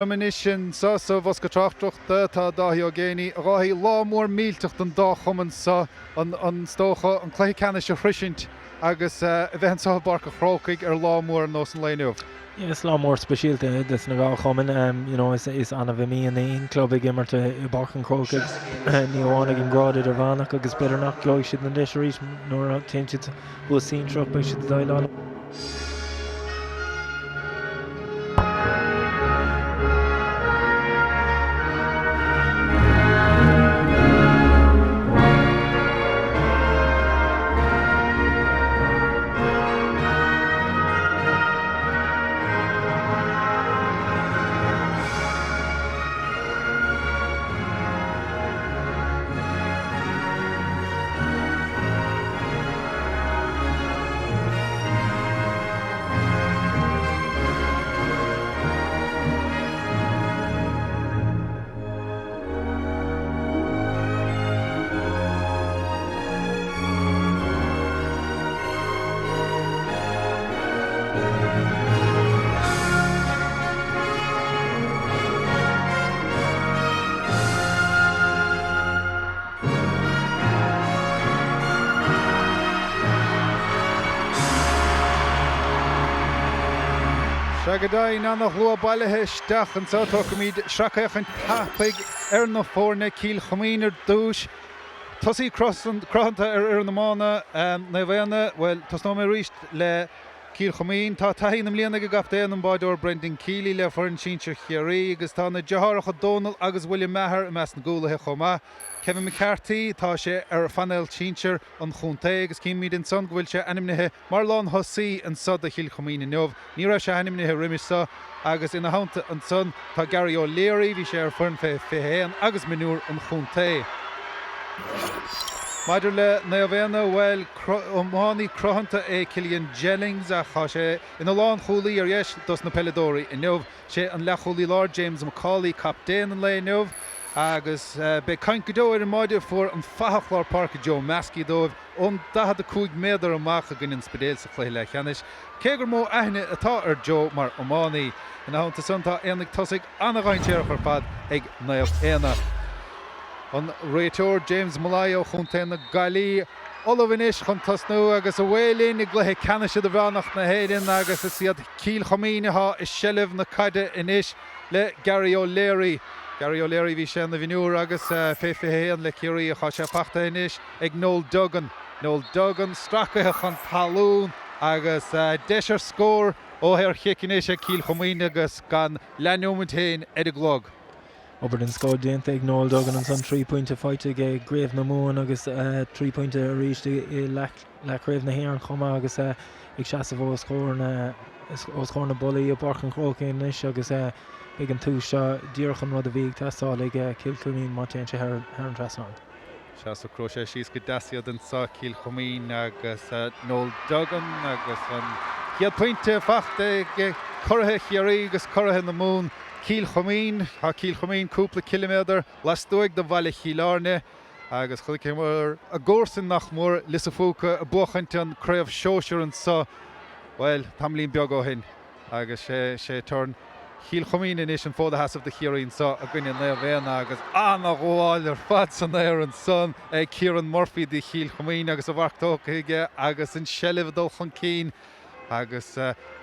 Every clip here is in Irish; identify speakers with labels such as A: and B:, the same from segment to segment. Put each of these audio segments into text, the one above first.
A: Liom anois anseo sa bhosca tráchtaireachta tá Dáithí Ó Géibheannaigh. A Dháithí, lá mór millteach don dá chumann seo, an, is dócha, an cluiche ceannais a shroisint agus a bheith anseo i bPáirc an Chrócaigh ar lá mór ar nós an lae inniu.
B: Yeah, is lá mór speisialta é dos na dhá chumann. You know, is annamh a mbíonn aon club ag imirt i bPáirc an Chrócaigh, ní amháin ag an ngrád idirmheánach agus b'fhéidir nach gheobhaidh siad an deis arís nuair a théann siad suas sinsearach, beidh siad ag déileáil.
A: Sea go deimhin, ana-shlua bailithe isteach anseo. Tógfaimid sracfhéachaint tapaidh ar na foirne. Cill Choimín ar dtús. Tosaí cruthanta ar fhoireann iomána Naomh Éanna. Bhuel, tosnóidh mé arís le Cill Choimín. Tá taithí na mbliana ag a gcaptaen, an báideoir Brendan Kiely, le foireann sinsir Chiarraí agus tá na deartháireacha Dónal agus William Maher i measc na gcúlaithe chomh maith. Kevin McCarthy, tá sé ar phainéal sinsir an chontae agus címid ansan go bhfuil sé ainmnithe mar lán-thosaí anso do Chill Choimín inniu. Ní raibh sé ainmnithe roimis seo agus ina theannta ansan tá Gary O'Leary, bhí sé ar foireann fé 21 agus mionúir an chontae. Maidir le Naomh Éanna, bhuel, iománaí cruthanta é Cillian Jennings ach tá sé ina lánchúlaí ar dheis dos na peileadóirí inniu. Sé an leathchúlaí láir James McCauley captaen an lae inniu agus beidh caint go deo ar an mbáide a fuair an fathach lár páirce Joe Maskey dóibh ón 45 méadar amach i gcoinne an Spidéil sa chluiche leathcheannais, cé gur mó aithne atá ar Joe mar iománaí. Ina theannta san tá aonaigh tosaigh an-dhainséarach ar fad ag Naomh Éanna. An réiteoir James Molloy ó chontae na Gaillimhe ullamh anois chun tosnú agus away linn i gcluiche ceannais idirmheánach na hÉireann agus is iad Cill Choimín atá i seilbh na caide anois le Gary O'Leary. Gary O'Leary, bhí sé ina mhionúr agus fé 21 le Ciarraí ach tá sé fachta anois ag Noel Duggan. Noel Duggan stracaithe chun talún agus deis ar scór ó shaorchic anois ag Cill Choimín agus gan leathneomaint féin ar an gclog.
B: Obair den scoth déanta ag Noel Duggan ansan, 3 pointe faighte aige i gCraobh na Mumhan agus 3 pointe arís i Leathchraobh na hÉireann chomh maith agus ag seasamh os comhair na os comhair na bpollaí i bPáirc an Chrócaigh anois agus beidh an tús seo díreach an rud a bhí ag teastáil ag Cill Choimín má téann sé thar an trasnán.
A: Sea, socróidh sé síos go deas iad anso, Cill Choimín agus Noel Duggan agus an chéad pointe fachta ag curaithe Chiarraí agus curaithe na Mumhan, Cill Choimín. Tá Cill Choimín cúpla ciliméadar lastuaidh de bhaile Chill Airne agus chonaiceamar a gcomharsain nach mór, Lios a' Phúca, ag buachaint an craobh shóisir anso, bhuel, tamaillín beag ó shin. Agus sé turn Chill Choimín anois an fód a sheasamh do Chiarraí anso i gcoinne Naomh Éanna agus ana-ghabháil ar fad san aer ansan ag Kieran Murphy do Chill Choimín agus a mharc tógtha aige agus an seilbh ag dul chun cinn agus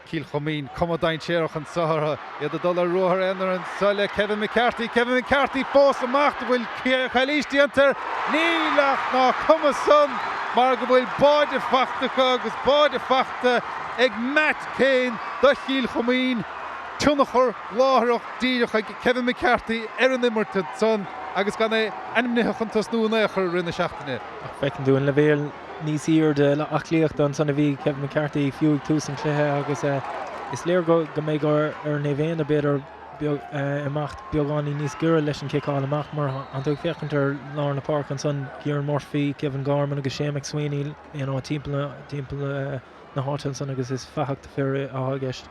A: Cill Choimín, cuma dainséarach anso orthu, iad ag dul ar ruathar aonair anso le Kevin McCarthy, Kevin McCarthy fós amach, an bhfuil calaois déanta air? Níl ach ná cuma san mar go bhfuil báide fachta acu agus báide fachta ag Matt Kane do Chill Choimín, tionchar láithreach díreach ag Kevin McCarthy ar an imirt ansan agus gan é ainmnithe chun tosnú in aon chor i rith na seachtaine.
B: Ach feiceann tú an leibhéal níos airde aclaíochta ansan a bhí ag Kevin McCarthy fiú ag tús an chluiche agus is léir go mbeidh ar Naomh Éanna b'fhéidir imeacht beagáinín níos giorra leis an chiceáil amach mar tá tú ag féachaint ar lár na páirce ansan Kieran Murphy, Kevin Gorman agus Shane McSweeney you know timpeall na na háite ansan agus is fathach de fir atá i gceist.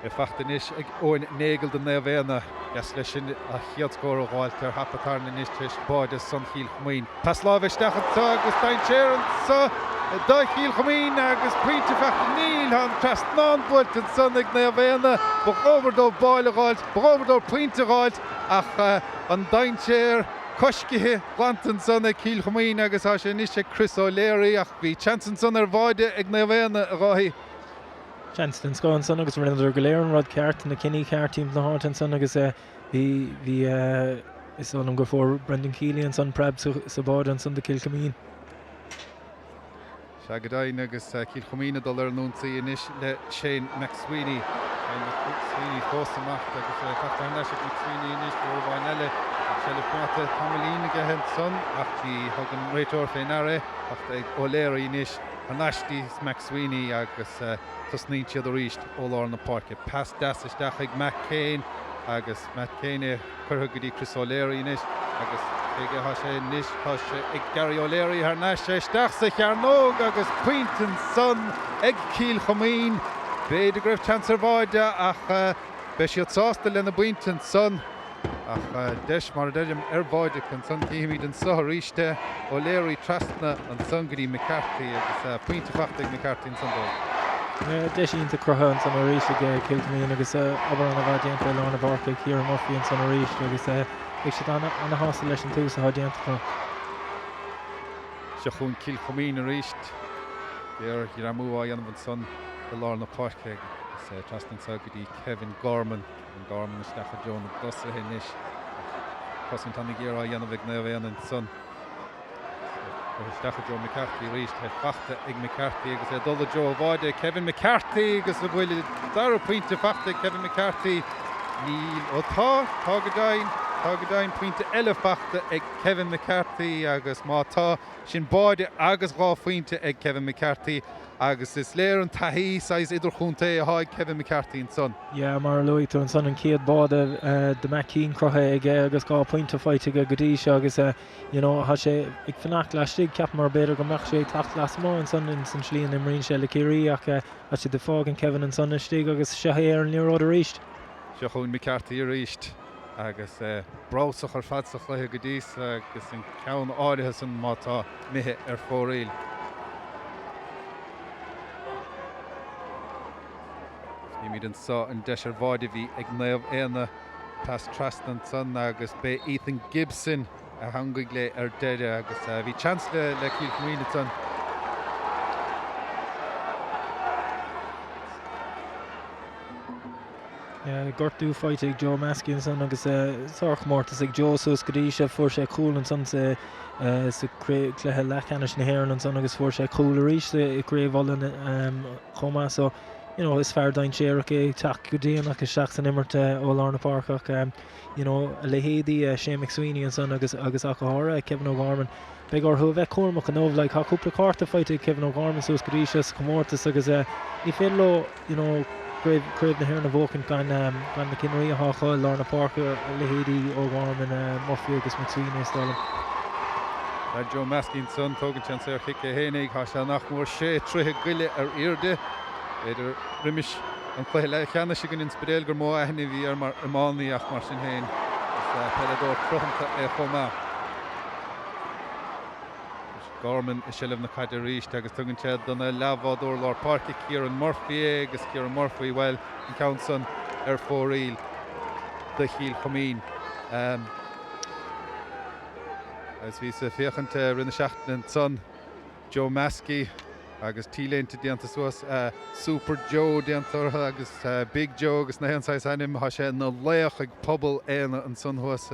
A: É fachta anois ag Eoin Nagle do Naomh Éanna. Deas leis sin a chéad scór a dh'fháilt ar thapa tairne anois tar éis báide san Chill Choimín. Pas láimhe isteach anso agus dainséar anso. do Chill Choimín agus pointe faighte. Níl, tá an trasnán buailte ansan ag Naomh Éanna. Ba dhóbair dóibh báille a dh'fháilt, ba dhóbair dóibh pointe a dh'fháilt ach an dainséar coiscithe glanta ansan ag Cill Choimín agus tá sé anois ag Chris O'Leary ach bhí seans ansan ar bháide ag Naomh Éanna, a Dháithí.
B: Seans den scoth ansan agus rinneadar go léir an rud ceart, na cinní ceart timpeall na háite ansan agus bhí, bhí, is dóigh liom gur fuair Brendan Kiely ansan preab sa bháide ansan do Cill Choimín.
A: Sea go deimhin agus Cill Choimín ag dul ar an ionsaí anois le Shane McSweeney. Shane McSweeney fós amach agus é faighte thar n-ais ag McSweeney anois uair amháin eile. Seilbh coimeádta tamaillín aige ansan ach ní thug an réiteoir fé ndeara é. Faighte ag O'Leary anois thar n-ais dtí McSweeney agus tosnaíonn siad arís ó lár na páirce. Pas deas isteach ag Matt Kane agus Matt Kane curtha go dtí Chris O'Leary anois agus cé aige atá sé anois? Tá sé ag Gary O'Leary thar n-ais isteach sa chearnóg agus pointe ansan ag Cill Choimín. B'fhéidir go raibh seans ar bháide ach beidh siad sásta lena bpointe ansan. Ach deis, mar a deirim, ar bháide acu ansan. Cífimid anso arís é. O'Leary trasna ansan go dtí McCarthy agus pointe faighte ag McCarthy ansan dóibh.
B: Deis iontach cruthaithe ansan arís ag Cill Choimín agus obair an-mhaith déanta i lár na páirce ag Ciarán Murphy ansan arís agus beidh siad ana-shásta leis an tús atá déanta acu.
A: Seo chugainn Cill Choimín arís. Géarghreamú á dhéanamh ansan i lár na páirce agus trasna anso go dtí Kevin Gorman. Kevin Gorman isteach i dtreo na dtosaithe anois ach cosaint an-ghéar á dhéanamh ag Naomh Éanna ansan. Curtha isteach i dtreo McCarthy arís. É faighte ag McCarthy agus é ag dul i dtreo an bháide. Kevin McCarthy agus an bhfuil an dara pointe faighte ag Kevin McCarthy? Níl. Ó tá, tá go deimhin, tá go deimhin pointe eile faighte ag Kevin McCarthy agus má tá, sin báide agus dhá phointe ag Kevin McCarthy. Agus is léir an taithí saghas idirchontae atá ag Kevin McCarthy ansan.
B: Yeah, mar a luaigh tú ansan, an chéad bháide do Matt Keane cruthaithe aige agus 2 phointe faighte aige go dtí seo agus you know tá sé ag fanacht laistigh, cheapamar b'fhéidir go mbeadh sé ag teacht lasmuigh ansan ins an tslí a n-imríonn sé le Ciarraí ach tá siad ag fágaint Kevin ansan istigh agus seo é ar an liathróid arís.
A: Seo chugainn McCarthy arís agus é breabhsach ar fad sa chluiche go dtí so agus an ceann áirithe san má tá imithe ar fóraoil. Chímid anso an deis ar bháide a bhí ag Naomh Éanna. Pas trasna ansan agus b'é Ethan Gibson a theangaigh léi ar deireadh agus bhí seans le Cill Choimín ansan.
B: Gortú faighte ag Joe Maskey ansan agus sárchomórtas ag Joe suas go dtí seo. Fuair sé cúl ansan sa cluiche leathcheannais na hÉireann ansan agus fuair sé cúl arís i gCraobh Uladh chomh maith. So, you know, is fear dainséarach é ag teacht go déanach isteach san imirt ó lár na páirce ach, you know, a leithéidí Shane McSweeney ansan agus agus ach go háirithe Kevin O'Gorman, beidh orthu a bheith cúramach inniu. Like, tá cúpla cárta faighte ag Kevin O'Gorman suas go dtí seo sa chomórtas agus ní féidir leo, you know, Craobh na hÉireann a bhuachaint gan gan na cinnirí atá acu i lár na páirce, a leithéidí O'Gorman, Murphy agus McSweeney is dóigh liom.
A: Tá Joe Maskey ansan, tógann sé an saorchic é fhéinig, tá sé nach mór sé troithe goile ar airde. B'fhéidir roimis an cluiche leathcheannais i gcoinne an Spidéil gur mó aithne a bhí air mar iománaí ach mar sin féin is peileadóir cruthanta é chomh maith. Gorman i seilbh na caide arís agus tugann sé dona leathbhádóir lár páirce, Kieran Murphy é agus Kieran Murphy, bhuel, an ceann san ar fóraoil do Chill Choimín. Agus bhíos ag féachaint i rith na seachtaine ansan, Joe Maskey agus T-léinte déanta suas, Super Joe déanta orthu agus Big Joe agus na haon saghas ainm, tá sé ina laoch ag pobal Éanna ansan thuas.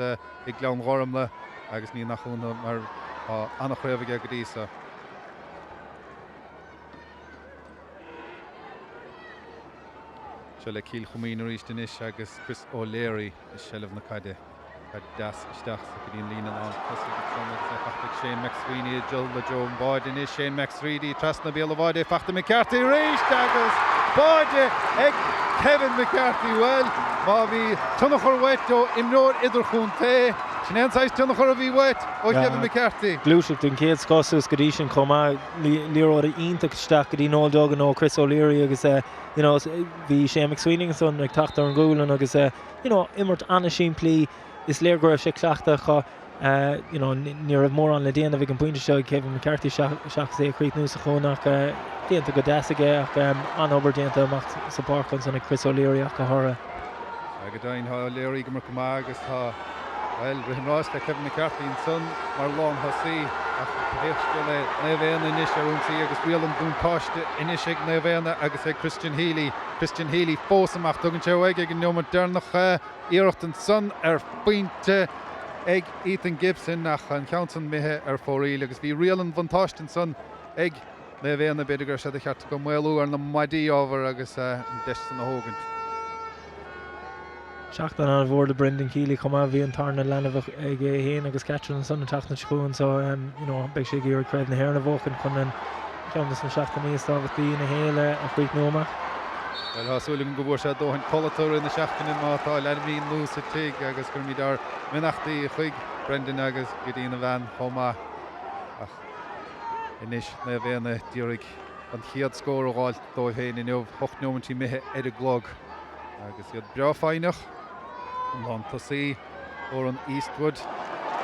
A: i nGleann Ghormlaith agus ní nach ionadh mar tá an-chraobh aige go dtí so. Seo le Cill Choimín arís anois agus Chris O'Leary i seilbh na caide. Caid deas isteach go dtí an líne lán tosaigh ansan agus é faighte ag Shane McSweeney ag dul i dtreo an bháide anois. Shane McSweeney trasna béal an bháide, faighte McCarthy arís agus báide ag Kevin McCarthy. Bhuel, má bhí tionchar uait ó imreoir idirchontae, sin é an saghas tionchar a bhí uait ó Kevin McCarthy.
B: Gluaiseacht den chéad scoth suas go dtí sin chomh maith. Liathróid iontach isteach go dtí Noel Duggan ó Chris O'Leary agus you know bhí Shane McSweeney ansan ag teacht ar an ghualainn agus you know imirt an-simplí. Is léir go raibh sé cleachta acu. You know, ní raibh mórán le déanamh ag an bpointe seo ag Kevin McCarthy seachas é a chríochnú sa chúinne ach déanta go deas aige ach an-obair déanta amach sa bpáirc ansan ag Chris O'Leary ach go háirithe.
A: Sea, go deimhin, tá O'Leary ag imirt go maith agus tá, bhuel, rith an ráis le Kevin McCarthy ansan mar lántosaí ach pé scéal é, Naomh Éanna anois ar ionsaí agus riail an bhuntáiste anois ag Naomh Éanna agus ag Christian Healy. Christian Healy fós amach, tugann sé uaidh ag an neomat deireanach. Iarracht ansan ar phointe ag Ethan Gibson ach an ceann san imithe ar fóraoil agus bhí riail an bhuntáiste ansan ag Naomh Éanna. B'fhéidir go raibh sé de cheart acu maolú ar na maidí, áfach, agus an deis san a thógaint.
B: Seachtain an-mhór do Brendan Kiely chomh maith. Bhí an tarna leanbh aige féin agus Catherine ansan an tseachtain seo chugainn so you know beidh sé ag iarraidh Craobh na hÉireann a bhuachan chun an ceann de na seachtainí is tábhachtaí ina shaol a chríochnú amach.
A: Bhuel, tá súil agam go bhfuair sé dóthain codlata i rith na seachtaine má tá leanbhín nua sa tigh agus cuirimid ár mbeannachtaí chuig Brendan agus go dtína bhean chomh maith. Ach anois Naomh Éanna d'iarraidh an chéad scór a dh'fháilt dóibh féin inniu, 8 neomaintí imithe ar an gclog agus iad breá foighneach. An lántosaí Odhrán Eastwood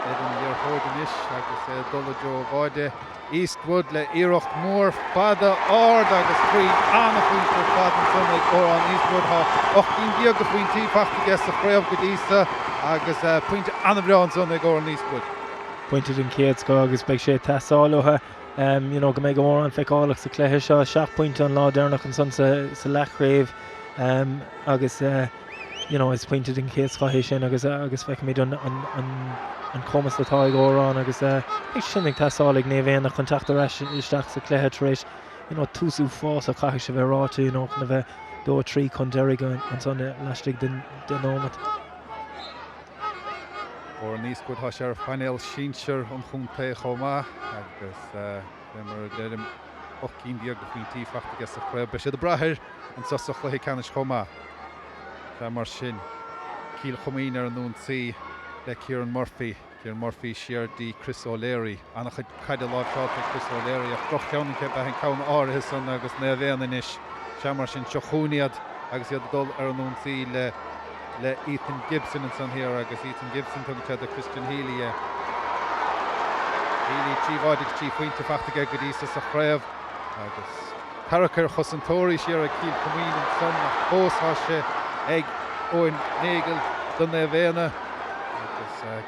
A: ar an liathróid anois agus é ag dul i dtreo an bháide. Eastwood le iarracht mór fada ard agus cruinn. An-phointe ar fad ansan ag Odhrán Eastwood. Tá 18 cinn de phointí faighte aige sa chraobh go dtí so agus pointe an-bhreá ansan ag Odhrán Eastwood.
B: Pointe den chéad scoth agus beidh sé ag teastáil uathu you know go mbeidh Odhrán feiceálach sa chluiche seo. Seacht bpointe an lá deireanach ansan sa leathchraobh agus you know, is pointe den chéad scoth é sin agus agus feicimid an an an an cumas atá ag Odhrán agus beidh sin ag teastáil ag Naomh Éanna chun teacht ar ais isteach sa chluiche tar éis you know, tús uafásach caithfidh sé bheith ráite you know, chun a bheith 2-3 chun deiridh ansan laistigh den 10 nóiméad.
A: Odhrán Eastwood, tá sé ar phainéal sinsir an chontae chomh maith agus fé mar a deirim 18 cinn de phointí faighte aige sa chraobh. Beidh siad ag brath air anseo sa chluiche ceannais chomh maith. Sea, mar sin, Cill Choimín ar an ionsaí le Kieran Murphy. Kieran Murphy siar dtí Chris O'Leary. An-chuid caide láimhseáilte ag Chris O'Leary ach droch-cheann ab ea an ceann áirithe san agus Naomh Éanna anois. Sea, mar sin, seo chugainn iad agus iad ag dul ar an ionsaí le le Ethan Gibson ansan thiar agus Ethan Gibson, tugann sé do Christian Healy é. Healy, 3 bháide agus 3 phointe faighte aige go dtí so sa chraobh agus tarrac ar chosantóirí siar ag Cill Choimín ansan ach fós tá sé ag Eoin Nagle do Naomh Éanna agus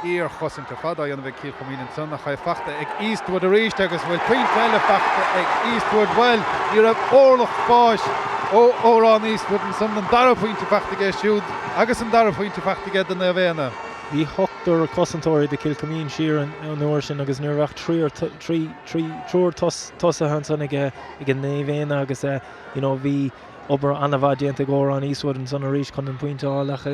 A: iarchosaint ar fad á dhéanamh ag Cill Choimín ansan ach é faighte ag Eastwood arís agus bhfuil pointe eile faighte ag Eastwood? Bhuel, ní raibh orlach spáis ó Odhrán Eastwood ansan, an dara pointe faighte aige siúd agus an dara pointe faighte aige do Naomh Éanna.
B: Bhí ochtar cosantóirí do Chill Choimín siar an uair sin agus ní raibh ach triúr tosaithe ansan ag Naomh Éanna agus you know bhí obair an-mhaith déanta ag Odhrán Eastwood ansan arís chun an pointe a fháil ach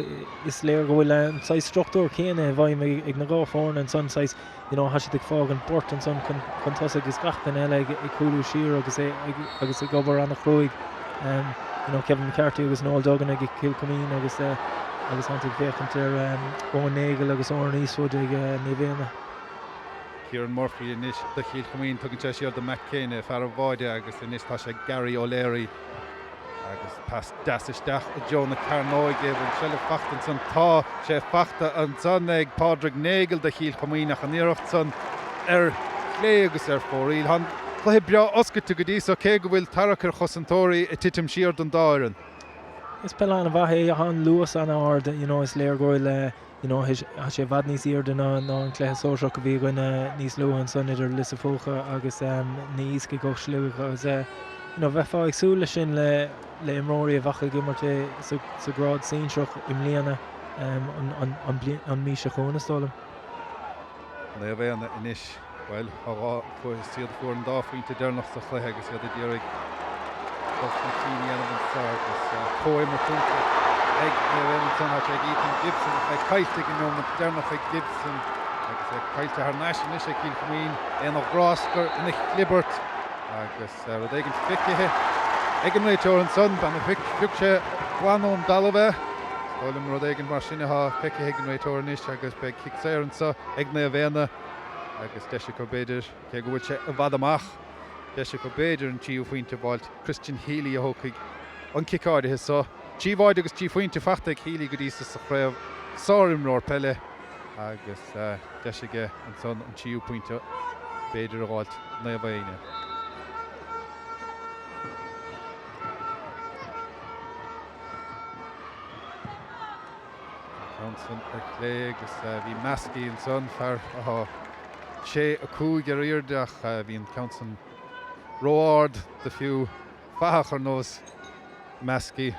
B: is léir go bhfuil an saghas struchtúr céanna i bhfeidhm ag na dhá foireann ansan, saghas you know tá siad ag fágaint beirt ansan chun tosaigh agus gach duine eile ag cúlú siar agus agus ag obair an-chruaidh. You know Kevin McCarthy agus Noel Duggan ag Cill Choimín agus agus tá tú ag féachaint ar Eoin Nagle agus Odhrán Eastwood ag Naomh Éanna.
A: Kieran Murphy anois do Chill Choimín, tugann sé siar do McKenna, fear an bháide agus anois tá sé ag Gary O'Leary agus pas deas isteach i dtreo na cearnóige. Bhfuil seilbh faighte ansan? Tá sé faighte ansan ag Pádraig Nagle do Chill Choimín ach an iarracht san ar chlé agus ar fóraoil. Tá an cluiche breá oscailte go dtí so cé go bhfuil tarrac ar chosantóirí ag titim siar don dá fhoireann.
B: Is peil an-mhaith é, tá an luas an-ard, you know, is léir go bhfuil You know, tá sé i bhfad níos airde ná an cluiche sóisearach a bhí againn níos luaithe ansan idir Lios a' Phúca agus na hIascaigh ó Shligeach agus you know, bheifeá ag súil leis sin le le imreoirí a bheadh ag imirt sa sa ghrád sinsearach i mbliana an an an mí seo chugainn is dóigh liom.
A: Naomh Éanna anois. Bhuel, tá dhá, is iad a fuair an dá phointe deireanach sa chluiche agus iad ag iarraidh dul chun cinn a dhéanamh anseo agus comhimirt iontach ag Naomh Éanna ansan. Tá sé ag Ethan Gibson ach é caillte ag an neomat deireanach ag Gibson agus é caillte thar n-ais anois ag Cill Choimín. É ina ghráscar, ina chlibirt agus rud éigin feicthe ag an réiteoir ansan. B'fhéidir phioc sé glan ón dtalamh é. Is dóigh liom rud éigin mar sin atá feicthe ag an réiteoir anois agus beidh cic saor anseo ag Naomh Éanna. Agus deis acu b'fhéidir, cé go bhfuil sé i bhfad amach, deis acu b'fhéidir an tríú phointe a fháilt. Christian Healy a thógfaidh an cic áirithe so. 3 bháide agus 3 phointe faighte ag Healy go dtí so sa chraobh. Sárimreoir peile. Agus deis aige ansan an tríú pointe b'fhéidir a dh'fháilt Naomh Éanna. An ceann san ar chlé agus bhí Maskey ansan, fear atá 6, 5 ar airde ach bhí an ceann san ró-ard do fiú fathach ar nós Maskey.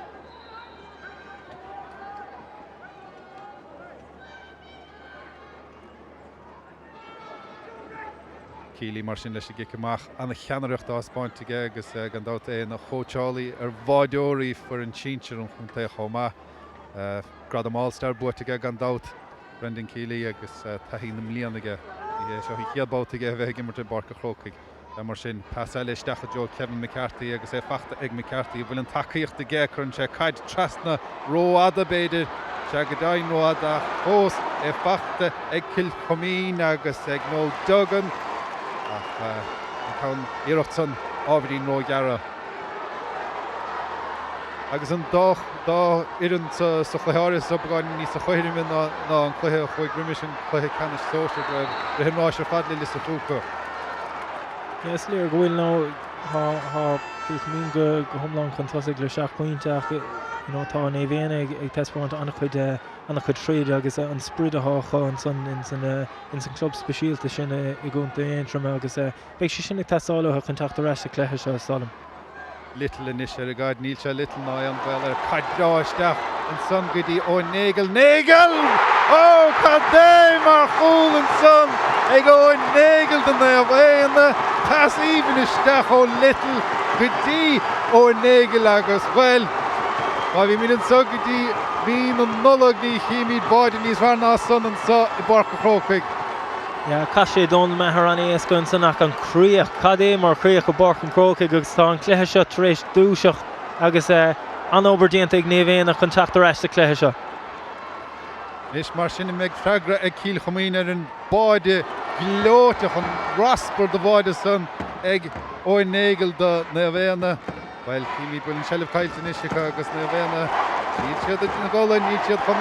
A: Kiely mar sin leis an gcic amach. Ana-cheannaireacht á thaispeáint aige agus gan dabht é ina chóitseálaí ar bháideoirí foireann sinsir an chontae chomh maith. Gradam All Star buaite aige gan dabht, Brendan Kiely, agus taithí na mblian aige. Ní hé seo an chéad babhta aige a bheith ag imirt i bPáirc an Chrócaigh. Mar sin, pas eile isteach i dtreo Kevin McCarthy agus é fachta ag McCarthy. An bhfuil an tacaíocht aige? Cuireann sé caid trasna rófhada, b'fhéidir. Sea go deimhin, rófhada ach fós é fachta ag Cill Choimín agus ag Noel Duggan ach an ceann iarracht san ábhairín róghearr. Agus an dá fhoireann sa chluiche áirithe seo beagáinín níosa chothroime ná an cluiche a chuaigh roimis, an cluiche ceannais sóisir, go raibh rith an ráis ar fad le Lios a' Phúca.
B: Is léir go bhfuil nó tá Cill Choimín go hiomlán chun tosaigh le seacht bpointe ach tá Naomh Éanna ag taispeáint an-chuid an-chuid troid agus an sprid atá acu ansan ins an club speisialta sin i gContae Aontroma agus beidh sé sin ag teastáil uathu chun teacht ar ais sa chluiche seo, is dóigh liom.
A: Little anois ar an gcaid. Níl sé Little ná aon bhaol air. Caid bhreá isteach ansan go dtí Eoin Nagle. Nagle! Ó, cad é mar chúl ansan ag Eoin Nagle do Naomh Éanna. Pas aoibhinn isteach ó Little go dtí Eoin Nagle agus, bhuel, má bhímid anso go dtí mí na Nollag ní chímid báide níos fearr ná san anso i bPáirc an Chrócaigh.
B: Yeah, chaith sé Donal Maher an-éasca ansan ach an chríoch, cad é mar chríoch i bPáirc an Chrócaigh agus tá an cluiche seo tar éis dúiseacht agus an-obair déanta ag Naomh Éanna chun teacht ar ais sa chluiche seo.
A: Anois mar sin an mbeidh freagra ag Cill Choimín ar an báide gleoiteach, an raspar de bháide san ag Eoin Nagle do Naomh Éanna. Bhuel, címid go bhfuil an tseilbh caillte anois acu agus Naomh Éanna, níl siad ina gcodladh, níl siad chun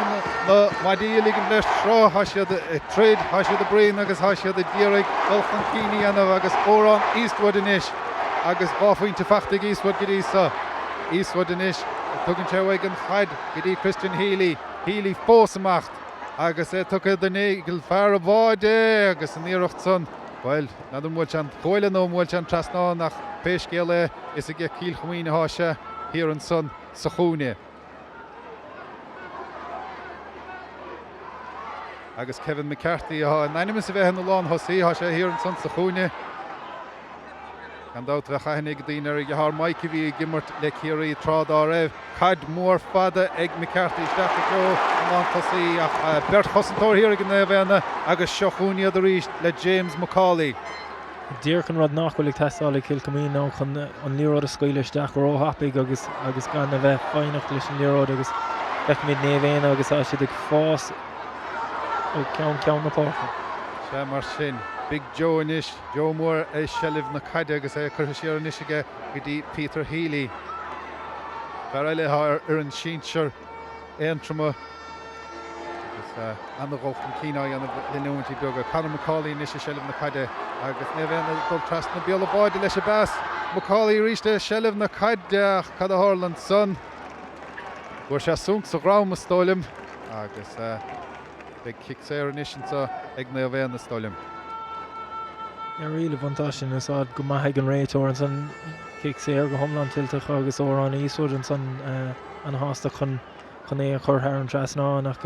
A: na maidí a ligean le sruth, tá siad ag troid, tá siad ag bruíon agus tá siad ag iarraidh dul chun cinn a dhéanamh agus Odhrán Eastwood anois agus 2 phointe fachta ag Eastwood go dtí so. Eastwood anois, tugann sé uaidh an chaid go dtí Christian Healy, Healy fós ag imeacht agus é tugtha do Nagle, fear an bháide agus an iarracht san. Bhuel, n'fheadar an mbuail sé an cuaille nó an mbuail sé an trasnán ach pé scéal é, is aige Cill Choimín atá sé, thiar ansan sa chúinne. Agus Kevin McCarthy atá in ainm is a bheith ina lán-thosaí, tá sé thiar ansan sa chúinne. Gan dabht bheadh aithne ag daoine ar a dheartháir Mike a bhí ag imirt le Ciarraí tráth dá raibh. Caid mhór fada ag McCarthy isteach i dtreo an lántosaí ach beirt chosantóir thiar ag Naomh Éanna agus seo chugainn iad arís le James McAuley.
B: Díreach an rud nach bhfuil ag teastáil ag Cill Choimín ná chun an liathróid a scaoileadh isteach go róthapaidh agus agus gan a bheith foighneach leis an liathróid agus feicimid Naomh Éanna agus tá siad ag fás ó cheann ceann na páirce.
A: Sea mar sin, Big Joe anois. Joe Moore i seilbh na caide agus é curtha siar anois aige go dtí Peter Healy. Fear eile atá ar fhoireann sinsir Aontroma agus an-dhul chun cinn á dhéanamh le nóiméidí beaga. Conor McCauley anois i seilbh na caide agus Naomh Éanna ag dul trasna béal an bháide leis an bpas. McCauley arís i seilbh na caide ach cad a tharla ansan? Fuair sé sonc sa dhrom is dóigh liom agus. Beidh cic saor anois anseo ag Naomh Éanna, is dóigh liom.
B: Riail an bhuntáiste in úsáid go maith ag an réiteoir ansan. Cic saor go hiomlán tuillte agus Odhrán Eastwood ansan ana-shásta chun chun é a chur thar an trasnán ach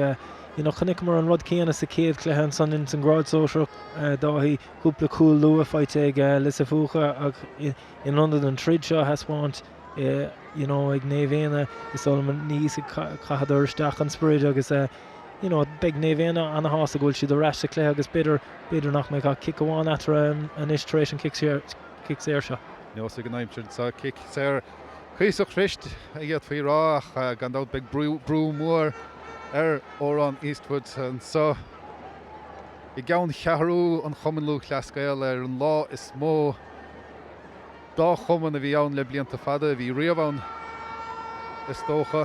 B: you know chonaiceamar an rud céanna sa chéad chluiche ansan ins an grád sóisearach Dáithí, cúpla cúl luath faighte ag Lios a' Phúca ach in ionad an troid seo a thaispeáint you know ag Naomh Éanna is dóigh liom níos chaitheadar isteach an sprid agus you know, beidh Naomh Éanna ana-shásta go bhfuil siad ar ais sa chluiche agus b'fhéidir, b'fhéidir nach mbeidh ach cic amháin eatarthu anois tar éis an cic saor, cic saor seo.
A: Neosfaidh an aimsir anseo, cic saor cuíosach fuirist a d'fhéadfaí a rá ach gan dabht beidh brú, brú mór ar Odhrán Eastwood anseo i gceanncheathrú an Chumainn Lúthchleas Gael ar an lá is mó dá chumann a bhí ann le blianta fada, a bhí riamh ann is dócha.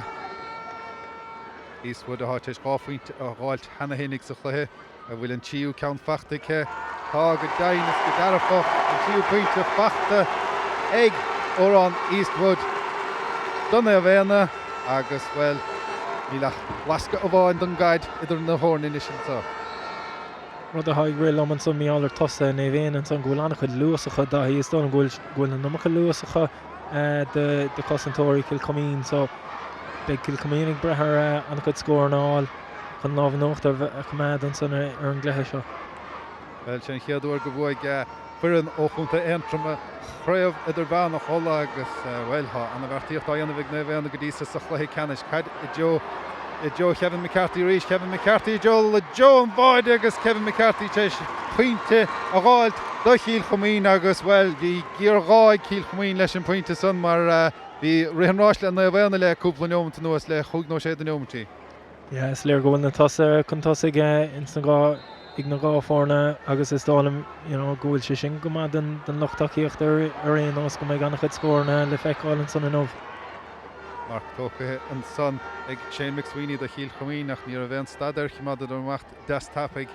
A: Eastwood atá tar éis 2 phointe a dh'fháilt cheana fhéinig sa chluiche. An bhfuil an tríú ceann fachta aici? Tá, go deimhin is go dearfach, an tríú pointe fachta ag Odhrán Eastwood do Naomh Éanna agus, bhuel, níl ach lascadh amháin don gcaid idir na foirne anois anseo.
B: Rud atá ag rith liom ansan, Mícheál, ar tosaithe Naomh Éanna ansan, go bhfuil an-chuid luas acu, Daithí. Is dóigh liom go bhfuil an iomarca luas acu do chosantóirí Chill Choimín so beidh Cill Choimín ag breith ar an-chuid scóranna a fháil. chun lámh in uachtar a choimeád ansan ar an gcluiche seo.
A: Bhuel, sé an chéad uair go bhuaigh foireann ó Chontae Aontroma Craobh Idirmheánach Uladh agus, bhuel, tá ana-bheartaíocht á dhéanamh ag Naomh Éanna go dtí so sa chluiche ceannais. Caid i dtreo, i dtreo Kevin McCarthy arís, Kevin McCarthy i dtreo, i dtreo an bháide agus Kevin McCarthy tar éis pointe a dh'fháilt do Chill Choimín agus, bhuel, bhí géarghá ag Cill Choimín leis an bpointe san mar bhí rith an ráis le Naomh Éanna le cúpla neomant anuas, le chúig nó sé de neomaintí.
B: Yeah, is léir go bhfuil na tosaithe chun tosaigh ins na dhá, ag na dhá foirne agus is dóigh liom you know go bhfuil sé sin go maith don, don lucht tacaíochta ar, ar aon nós go mbeidh an-chuid scóranna le feiceáil ansan inniu.
A: Marc tógtha ansan ag Shane McSweeney do Chill Choimín ach ní raibh aon stad air, choimeádadar amach deas tapaidh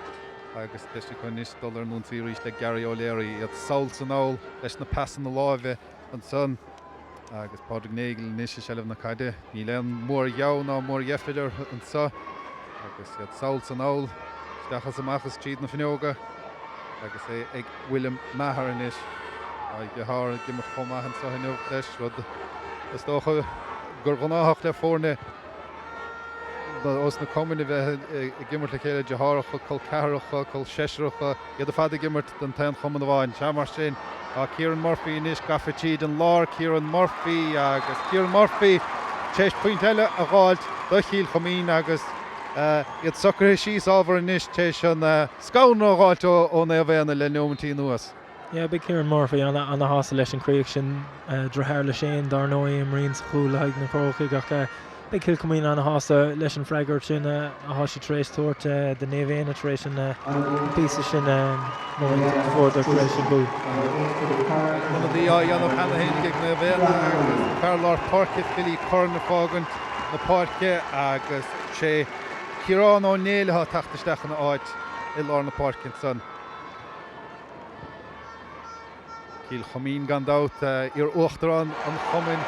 A: agus deis acu anois dul ar an ionsaí arís le Gary O'Leary, iad sall 's anall leis na pasanna láimhe. Ansan, agus Pádraig Nagle anois i seilbh na caide, níl aon mhór-gheamhan ná mórdheifir orthu anso agus iad sall 's anall, isteach is amach is tríd na fuinneoga agus é ag William Maher anois. Tá a dheartháir ag imirt chomh maith anso inniu leis, rud is dócha gur ghnáthach le foirne ós na cumainn a bheith ag imirt le chéile, deartháireacha, col ceathracha, col seisearacha. Iad ar fad ag imirt don t-aon chumann amháin. Sea, mar sin, tá Kieran Murphy anois gafa tríd an lár, Kieran Murphy agus Kieran Murphy tar éis pointe eile a dh'fháilt do Chill Choimín agus iad socraithe síos ábhar anois tar éis an scanradh a dh'fháilt ó Naomh Éanna le neomaintí anuas.
B: Yeah, beidh Kieran Murphy ana-shásta leis an chríoch sin. Deartháir le Shane, dar ndóigh, a imríonn sa chúl le haghaidh na Crócaigh ach Beidh Cill Choimín ana-shásta leis an bhfreagairt sin atá siad tar éis tabhairt do Naomh Éanna tar éis an píosa sin móimint a fuaireadar tar éis an gcúl.
A: Ionadaí á dhéanamh cheana féin ag Naomh Éanna agus an fear lár páirce Philly Curran ag fágaint na páirce agus sé Ciarán Ó Néill atá ag teacht isteach ina áit i lár na páirce ansan. Cill Choimín gan dabht. Iar-Uachtarán an chumainn,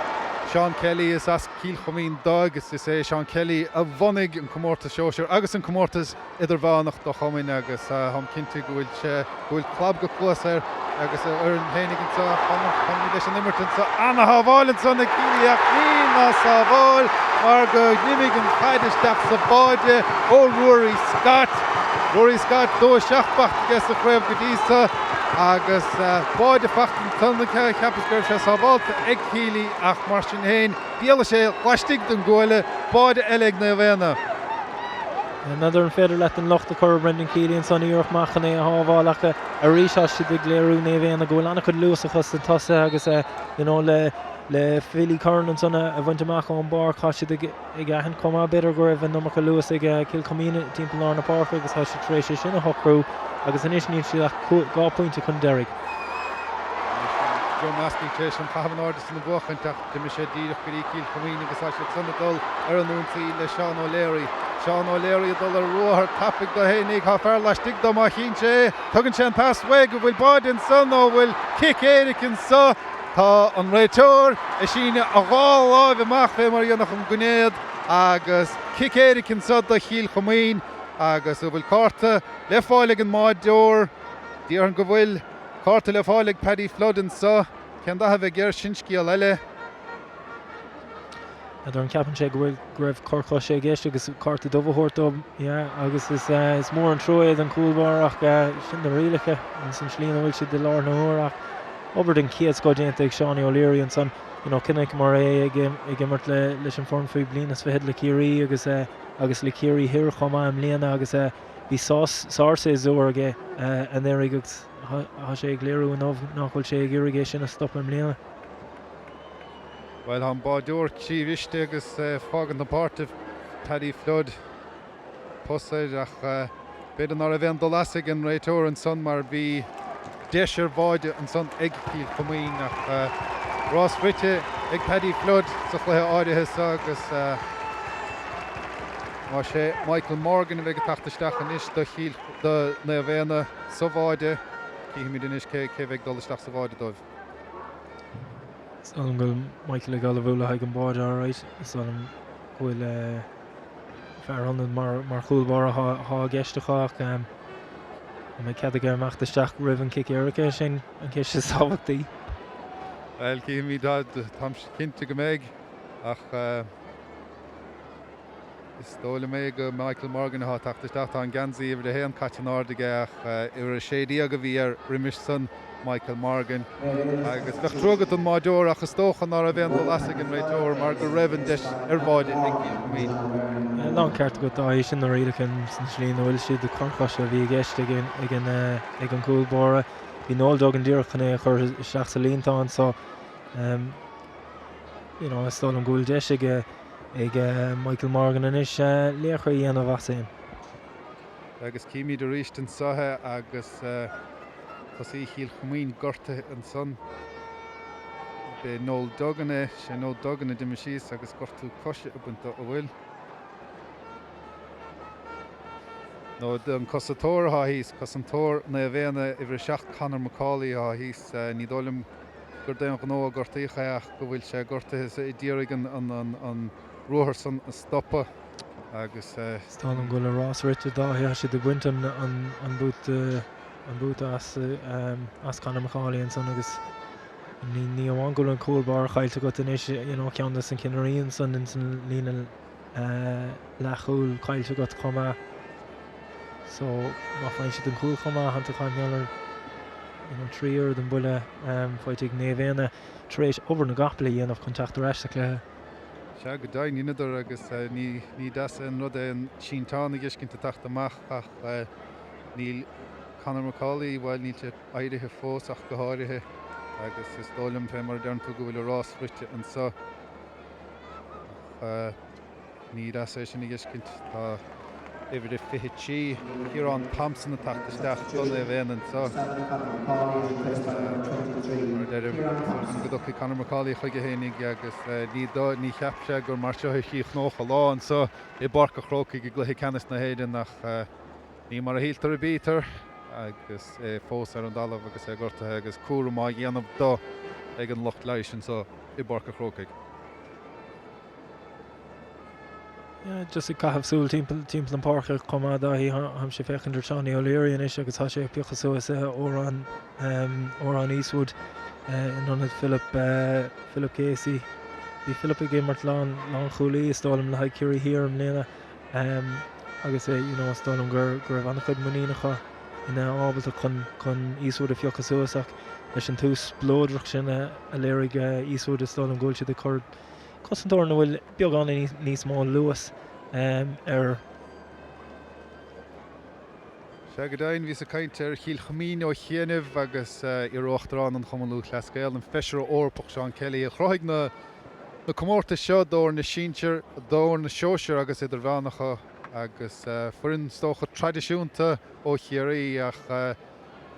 A: Seán Kelly, is as Cill Choimín dó agus is é Seán Kelly a bhunaigh an comórtas sóisir agus an comórtas idirmheánach do chumainn agus táim cinnte go bhfuil sé, go bhfuil clab go cluas air agus a fhoireann féinig anseo. Fanfaimid leis an imirt anseo. Ana-shábháil ansan ag Keely ach níl ná sábháil mar go n-imigh an chaid isteach sa bháide ó Ruairí Scott. Ruairí Scott, 2-7 fachta aige sa chraobh go dtí so agus báide fachta ansan aige. Cheapas go raibh sé sábhálta ag Keely ach mar sin féin d'éalaigh sé laistigh den gcuaille. Báide eile ag Naomh Éanna.
B: N'fheadar an féidir leat an locht a chur ar Brendan Keely ansan, iarracht maith chun é a shábháil ach arís tá siad ag léiriú Naomh Éanna go bhfuil an-chuid luas acu sna tosaithe agus you know le le Philly Curran ansan a bhaint amach ón bpáirc tá siad ag ag aithint chomh maith, b'fhéidir go raibh an iomarca luas ag Cill Choimín timpeall lár na páirce agus tá siad tar éis é sin a shocrú agus anois níl siad ach 2 phointe chun deiridh.
A: Joe Maskey tar éis an caitheamh in airde san a bhuachaint ach d'imigh sé díreach go dtí Cill Choimín agus tá siad san ag dul ar an ionsaí le Seán O'Leary. Seán O'Leary ag dul ar ruathar tapaidh dó fhéinig, tá fear laistigh dó má chíonn sé é, tugann sé an pas uaidh, an bhfuil báide ansan nó an bhfuil cic éirice anso? Tá an réiteoir ag síneadh a dhá láimh amach fé mar a dhéanfadh an gainéad agus cic éirice anso do Chill Choimín agus an bhfuil cárta le fáil ag an mbáideoir? Déarfainn go bhfuil cárta le fáil ag Paddy Flood anso. Cén dath a bheidh air sin scéal eile.
B: N'fheadar an gceapann sé go bhfuil go raibh cor coise i gceist agus cárta dubh a thabhairt dó. Yeah, agus is is mór an trua é don chúl báire ach sin na rialacha ins an tslí ina bhfuil siad i láthair na huaire ach Obair den chéad scoth déanta ag Seánie O'Leary ansan. You know, chonaiceamar é ag ag imirt le leis an foireann faoi bliain is fichead le Ciarraí agus agus le Ciarraí Thoir chomh maith i mbliana agus bhí sár-séasúr aige anuraidh agus tá sé ag léiriú inniu nach bhfuil sé ag iarraidh é sin a stopadh i mbliana.
A: Bhuel, tá an báideoir croíbhriste agus fágaint na páirce, Paddy Flood. Pus air ach b'fhéidir ná raibh aon dul as ag an réiteoir ansan mar bhí deis ar bháide ansan ag Cill Choimín ach rás rite ag Paddy Flood sa chluiche áirithe seo agus. Más é Michael Morgan a bheidh ag teacht isteach anois do Chill, do Naomh Éanna sa bháide. Cífimid anois cé cé bheidh ag dul isteach sa bháide dóibh.
B: Is dóigh liom go bhfuil Michael ag ullmhú le haghaidh an báide alright. Is dóigh liom go bhfuil fear ionaid mar mar chúl báire atá i gceist acu ach an mbeidh cead aige imeacht isteach roimh an cic éirice? Sin an cheist is tábhachtaí.
A: Bhuel, cífimid. Táim cinnte go mbeidh ach. Is dóigh liom é gur Michael Morgan atá ag teacht isteach. Tá an geansaí uimhir 1 caite in airde aige ach uimhir 16 a bhí air roimis san, Michael Morgan. Agus bheadh trua agat don mbáideoir ach is dócha ná raibh aon dul as ag an réiteoir mar go raibh an deis ar bháide ag Cill Choimín.
B: Lán ceart agat Dáithí, sin na rialacha san tslí ina bhfuil siad, cor coise a bhí i gceist ag an gcúl báire. Bhí Noel Duggan díreach chun é a chur isteach sa líontán so you know is dóigh liom go bhfuil deis ag ag Michael Morgan anois laochra a dhéanamh as féin.
A: Agus címid arís anseo é agus tosaí Chill Choimín gortaithe ansan. B'é Noel Duggan é, sé Noel Duggan a d'imigh síos agus gortú coise ag baint dó, an bhfuil? Nó an cosantóir atá thíos, cosantóir Naomh Éanna, uimhir 7 Conor McCauley atá thíos, ní dóigh liom gur d'aon ghnó a gortaíodh é ach go bhfuil sé gortaithe is é d'iarraidh an ruathar san a stopadh agus.
B: Is dóigh liom go bhfuil a rás rite Dáithí, tá siad ag baint an buta as Conor McCauley ansan agus ní amháin go bhfuil an cúl báire caillte agat anois, you know, ceann de na cinnirí ansan ins an líne leathchúil caillte agat chomh maith. So, má faigheann siad an cúl chomh maith, tá tú ag caint mar gheall ar you know, 3 oiread an buille faighte ag Naomh Éanna tar éis obair na gcapall a dhéanamh chun teacht ar ais sa chluiche.
A: Sea, go deimhin, dheineadar agus ní ní deas an rud é an sínteán a dh'fheiscint ag teacht amach ach níl Conor McCauley, bhuel, níl sé éirithe fós ach go háirithe agus is dóigh liom, fé mar a deireann tú, go bhfuil a rás rite anso. Ach ní deas é sin a dh'fheiscint. Tá uimhir a 23, Ciarán Thompson ag teacht isteach do Naomh Éanna anseo. Mar a deirim, go dtiocfaidh Conor McCauley chuige fhéinig agus ní cheap sé gur mar seo a chríochnódh a lá anseo i bPáirc a' Chrócaigh i gcluiche ceannais na hÉireann ach ní mar a shíltear a bítear agus é fós ar an dtalamh agus é gortaithe agus cúram á dhéanamh dó ag an lucht leighis anseo i bPáirc a' Chrócaigh.
B: Yeah, just ag caitheamh súil timpeall timpeall an páirce chomh maith Dáithí, táimse ag féachaint ar Seánie O'Leary anois agus tá sé ag piocadh suas Odhrán Odhrán Eastwood in ionad Philip Philip Casey. Bhí Philip ag imirt lán lánchúlaí is dóigh liom le haghaidh Ciarraí Thiar i mbliana agus you know is dóigh liom gur go raibh an-chuid muinín acu ina ábalta chun chun Eastwood a phiocadh suas ach leis an tús spleodrach sin a léirigh Eastwood is dóigh liom go bhfuil siad ag cur cosantóir ina bhfuil beagán níos mó luas air.
A: Sea, go deimhin, bhíos ag caint ar Chill Choimín ó chianaibh agus iar-Uachtarán an Chumann Lúthchleas Gael, an Feisire Eorpach Seán Kelly, a chruthaigh na comórtais seo d'fhoirne sinsir, d'fhoirne sóisir agus idirmheánacha agus foireann is dócha traidisiúnta ó Chiarraí ach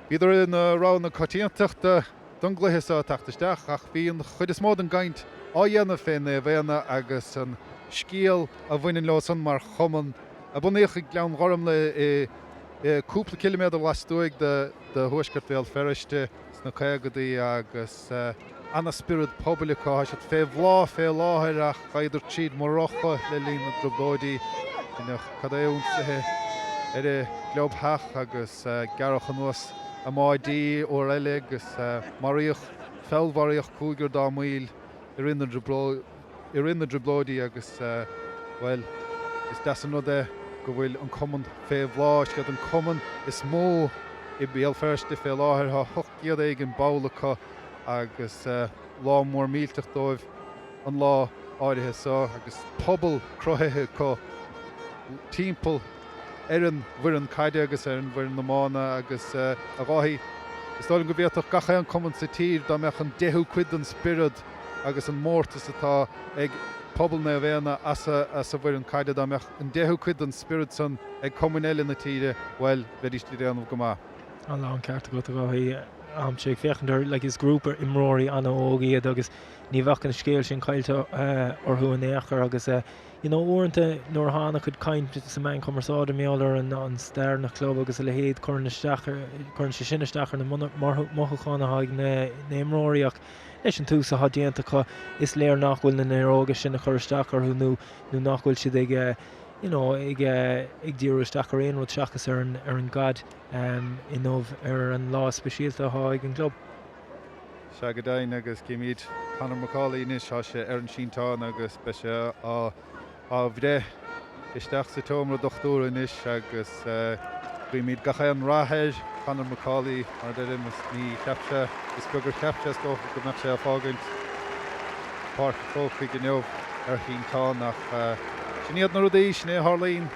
A: bhíodar ina rogha na coitiantachta don gcluiche seo ag teacht isteach ach bhí an chuid is mó den gcaint á dhéanamh fé Naomh Éanna agus an scéal a bhaineann leo san mar chumann a bunaíodh i nGleann Ghormlaith i cúpla ciliméadar lastuaidh de thuaisceart Bhéal Feirste sna caogadaí agus ana-spiorad pobail acu. Tá siad fé bhláth fé láthair ach ghabhadar tríd Morocco le linn na dTrioblóidí. Deineadh cad é ionsaithe ar a gclubtheach agus gearradh anuas a mbáidí uair eile agus maraíodh, feallmharaíodh cúigear dá mbaill i rith na i rith na dTrioblóidí agus, bhuel, is deas an rud é go bhfuil an cumann fé bhláth. Is iad an cumann is mó i mBéal Feirste fé láthair. Tá 800 éigin ball acu agus lá mór millteach dóibh an lá áirithe seo agus pobal cruthaithe acu timpeall ar an bhfoireann caide agus ar an bhfoireann iomána agus, a Dháithí, is dóigh liom go bhféadfadh gach aon cumann sa tír dá mbeadh an deichiú cuid den spiorad agus an mórtas atá ag pobal Naomh Éanna as a bhfoireann caide, dá mbeadh an deichiú cuid den spiorad san ag cumainn eile na tíre, bhuel, bheidís ag déanamh go maith.
B: Tá a lán ceart agat, a Dháithí. Táimse ag féachaint ar, like, is grúpa imreoirí an-óg iad agus ní bheadh an scéal sin caillte orthu in aon chor agus. you know uaireanta nuair atá an-chuid caint sa meán cumarsáide mar gheall ar an stair na club agus a leithéid cuireann isteach cuireann sé sin isteach ar na mothúcháin atá ag na imreoirí ach leis an tús atá déanta acu is léir nach bhfuil na néaróga sin ag cur isteach orthu nó nó nach bhfuil siad ag you know ag ag díriú isteach ar aon rud seachas ar an ar an gcaid inniu ar an lá speisialta atá ag an gclub.
A: Sea go deimhin agus címid Conor McAuley anois, tá sé ar an sínteán agus beidh sé á bhreith isteach sa tseomra dochtúra anois agus guímid gach aon rath air, Conor McAuley, mar a deirim, is ní cheap sé, is beag gur cheap sé is dócha go mbeadh sé ag fágaint Páirc an Chrócaigh inniu ar shínteán ach sin iad na rudaí, sin é a tharlaíonn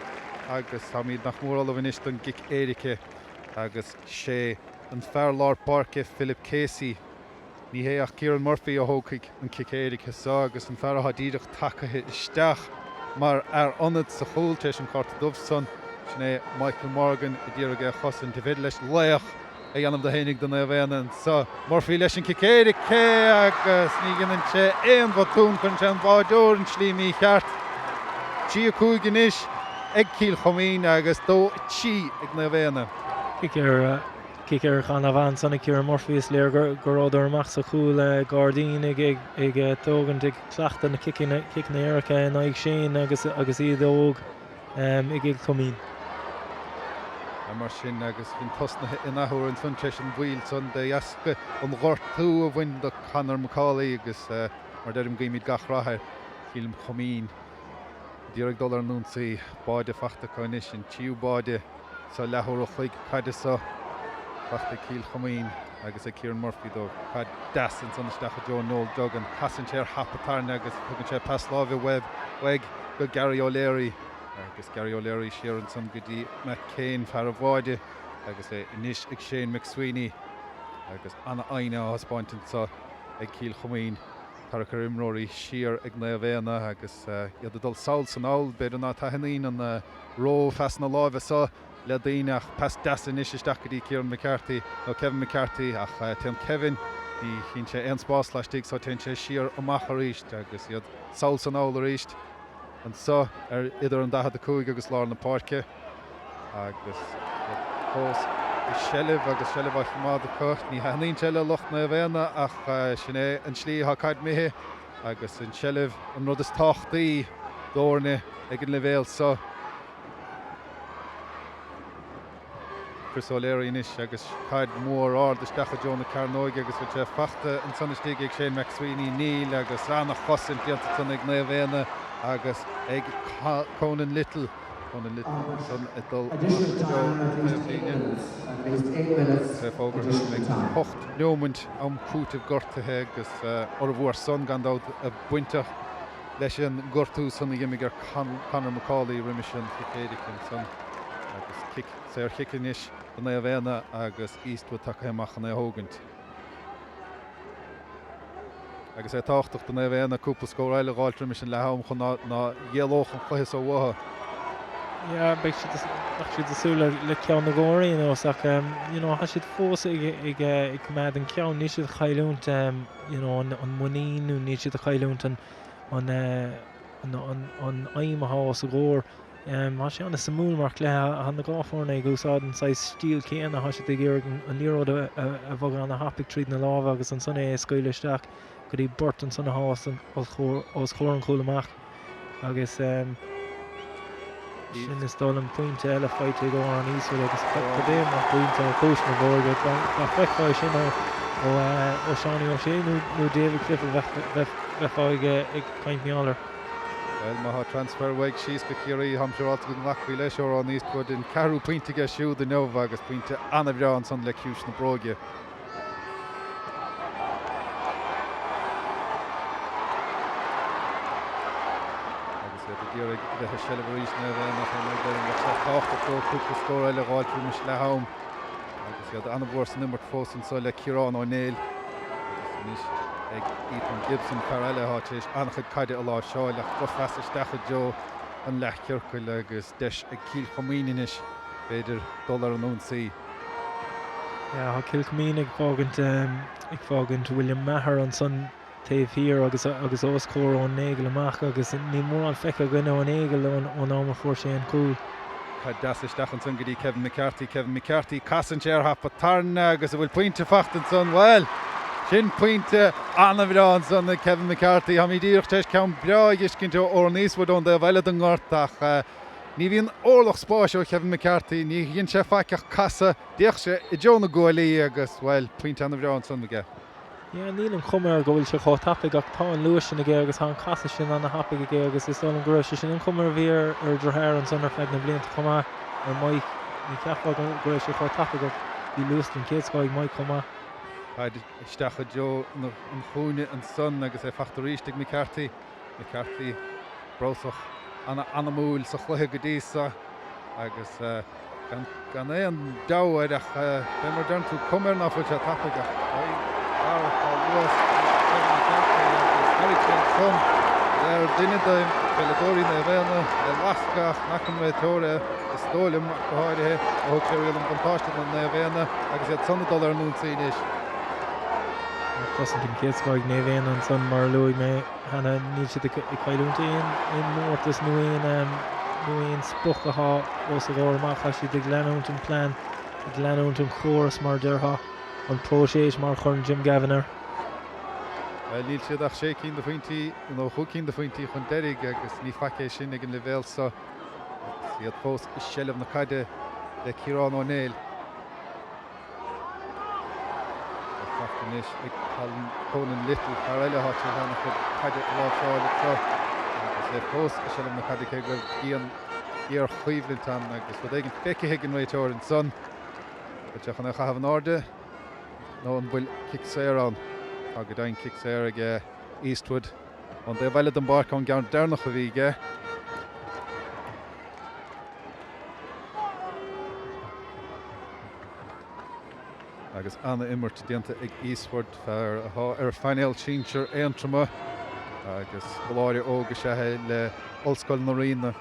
A: agus táimid nach mór ullamh anois don gcic éirice agus sé an fear lár páirce Philip Casey. Ní hé ach Kieran Murphy a thógfaidh an cic éirice seo agus an fear atá díreach tagaithe isteach mar fhear ionaid sa chúl tar éis an cárta dubh san, sin é Michael Morgan a d'iarraidh é a chosaint. An féidir leis laoch a dhéanamh de fhéinig do Naomh Éanna anseo? Murphy leis an cic éirice agus ní dhéanann sé aon bhotún, cuireann sé an báideoir an tslí mícheart. 3, 5 anois ag Cill Choimín agus 2, 3 ag Naomh Éanna.
B: Cic ar cic éirice an-mhaith ansan ag Kieran Murphy. Is léir go rabhadar amach sa chúl gairdín ag ag tógaint ag cleachtadh na ciceanna éirice in aghaidh Shane agus agus iad óg i gCill Choimín.
A: Mar sin agus sin tosnaithe in athuair ansan tar éis an mhoill san de dheasca an ghortú a bhain do Conor McAuley agus mar deirim guímid gach rath ar Chill Choimín. D'iarraidh dul ar an ionsaí. Báide fachta acu anois, an tríú báide sa leathuair a chloig caide seo fachta ag Cill Choimín agus ag Kieran Murphy dóibh. Caid deas ansan isteach i dtreo Noel Duggan. Casann sé ar thapa tairne agus tugann sé pas láimhe uaidh go Gary O'Leary agus Gary O'Leary siar ansan go dtí Matt Kane, fear an bháide agus é anois ag Shane McSweeney agus ana-fhoighne á thaispeáint anso ag Cill Choimín. Tarrac ar imreoirí siar ag Naomh Éanna agus iad ag dul sall 's anall. B'fhéidir ná taitníonn an ró-phasanna láimhe seo le daoine ach pas deas anois isteach go dtí Kieran McCarthy, nó Kevin McCarthy ach téann Kevin, ní chíonn sé aon spás laistigh so téann sé siar amach arís agus iad sall 's anall arís anso ar idir an 45 agus lár na páirce. Agus iad fós i seilbh agus seilbh á choimeád acu. Ní thaitníonn sé le lucht Naomh Éanna ach sin é an tslí atá caid imithe agus an tseilbh an rud is tábhachtaí d'fhoirne ag an leibhéal seo. Chris O'Leary anois agus caid mhór ard isteach i dtreo na cearnóige agus bhfuil sé fachta ansan istigh ag Shane McSweeney? Níl agus an-chosaint déanta ansan ag Naomh Éanna agus ag Conan Little. Conan Little ansan ag dul amach i dtreo an taobhlíne. Agus é fógartha go mbeidh 8 neomaint am cúitimh gortaithe agus formhór san gan dabht bainteach leis an ngortú san a d'imigh ar Conor McAuley roimis an chic éirice ansan agus cic saorchic anois do Naomh Éanna agus Eastwood tagtha amach chun é a thógaint. Agus é tábhachtach do Naomh Éanna cúpla scór eile a dh'fháilt roimis an leath-am chun ná d'éalódh an cluiche so uathu.
B: Yeah, beidh siad, bheadh siad ag súil le ceann nó dhó ar aon nós ach you know, tá siad fós ag, ag, ag coimeád an ceann, níl siad ag cailliúint you know, an, an muinín nó níl siad ag cailliúint an, an, an, an, an aidhm atá os a gcomhair. Tá sé an-suimiúil mar chluiche, tá na dhá foirne ag úsáid an saghas stíl céanna, tá siad ag iarraidh an liathróid a bhogadh ana-thapaidh tríd na lámha agus ansan é a scaoileadh isteach go dtí beirt ansan atá os comhair an chúil amach agus sin is dóigh liom pointe eile faighte ag Odhrán Eastwood agus cad é mar phointe ó chúis na bróige, dá bhfeicfeá é sin ó Seánie O'Shea nó David Clifford bheifeá ag caint mar gheall air.
A: Bhuel, má tá transfer uaidh síos go Ciarraí, táim siúráilte go nglacfaí leis Odhrán Eastwood. An ceathrú pointe aige siúd inniu agus pointe an-bhreá ansan le ciumhais na bróige. Agus iad ag iarraidh a bheith i seilbh arís, Naomh Éanna, ach ar ndóigh deirim bheadh sé tábhachtach dóibh cúpla scór eile a dh'fháilt roimis leath-am. Agus iad an-mhór san imirt fós anso le Ciarán Ó Néill agus anois ag Ethan Gibson, fear eile atá tar éis an-chuid caide a láimhseáil ach drochphas isteach i dtreo an leathchiorcail agus deis ag Cill Choimín anois, b'fhéidir, dul ar an ionsaí.
B: Yeah, tá Cill Choimín ag fágaint, ag fágaint William Maher ansan. taobh thiar agus agus os comhair Eoin Nagle amach agus níl mórán feicthe againn ó Nagle ón am a fuair sé an cúl.
A: Caid deas isteach ansan go dtí Kevin McCarthy, Kevin McCarthy, casann sé ar hapa tairne agus an bhfuil pointe fachta ansan? Bhuel, sin pointe an-bhreá ansan ag Kevin McCarthy. Táimid díreach tar éis ceann breá a dh'fheiscint ó Odhrán Eastwood ón dtaobh eile den ngort ach ní bhíonn orlach spáis ó Kevin McCarthy, ní dhein sé faic ach casadh, d'fhéach sé i dtreo na gcuaillí agus, bhuel, pointe an-bhreá ansan aige.
B: Yeah, níl an chuma air go bhfuil sé chomh tapaidh ach tá an luas sin aige agus tá an casadh sin ana-thapaidh aige agus is dóigh liom go raibh sé sin an chuma a bhí ar a dheartháir ansan ar feadh na blianta chomh maith, ar Mike. Ní cheapfá go raibh sé chomh tapaidh ach bhí luas den chéad scoth ag Mike chomh maith.
A: Caid isteach i dtreo an chúinne ansan agus é fachta arís ag McCarthy. McCarthy breabhsach ana-anamúil sa chluiche go dtí so agus gan aon deabhadh air ach fé mar a deireann tú cuma air ná fuil sé tapaidh ach fear atá luas ag Kevin McCarthy agus thairg sé ansan ar duine de pheileadóirí Naomh Éanna le lascadh ach n'fhaca an réiteoir é is dóigh liom ach go háirithe ó thug sé riail an bhuntáiste do Naomh Éanna agus iad san ag dul ar an ionsaí anois.
B: Cosaint den chéad scoth ag Naomh Éanna ansan mar a luaigh mé cheana níl siad ag cailliúint aon mórtas nó aon nó aon sprioc atá os a gcomhair amach. Tá siad ag leanúint an plean, ag leanúint an chóras mar a déarfá, an próiseas mar a chuireann Jim Gavin air.
A: Bhuel níl siad ach sé cinn de phointí nó chúig cinn de phointí chun deiridh agus ní faic é sin ag an leibhéal seo agus iad fós i seilbh na caide le Ciarán Ó Néill. Tá fachta anois ag Conan Little, fear eile atá tar éis an-chuid caide a láimhseáil anseo agus é fós i seilbh na caide cé go raibh géarchoimhlint ann agus rud éigin feicthe ag an réiteoir ansan. Bhfuil sé chun é a chaitheamh in airde nó an bhfuil cic saor ann? Tá go deimhin cic saor ag Eastwood ón dtaobh eile den bpáirc ón gceann deireanach a bhí aige. Agus ana-imirt déanta ag Eastwood, fear atá ar phainéal sinsir Aontroma agus scoláire óg is ea é le Ollscoil na Ríona.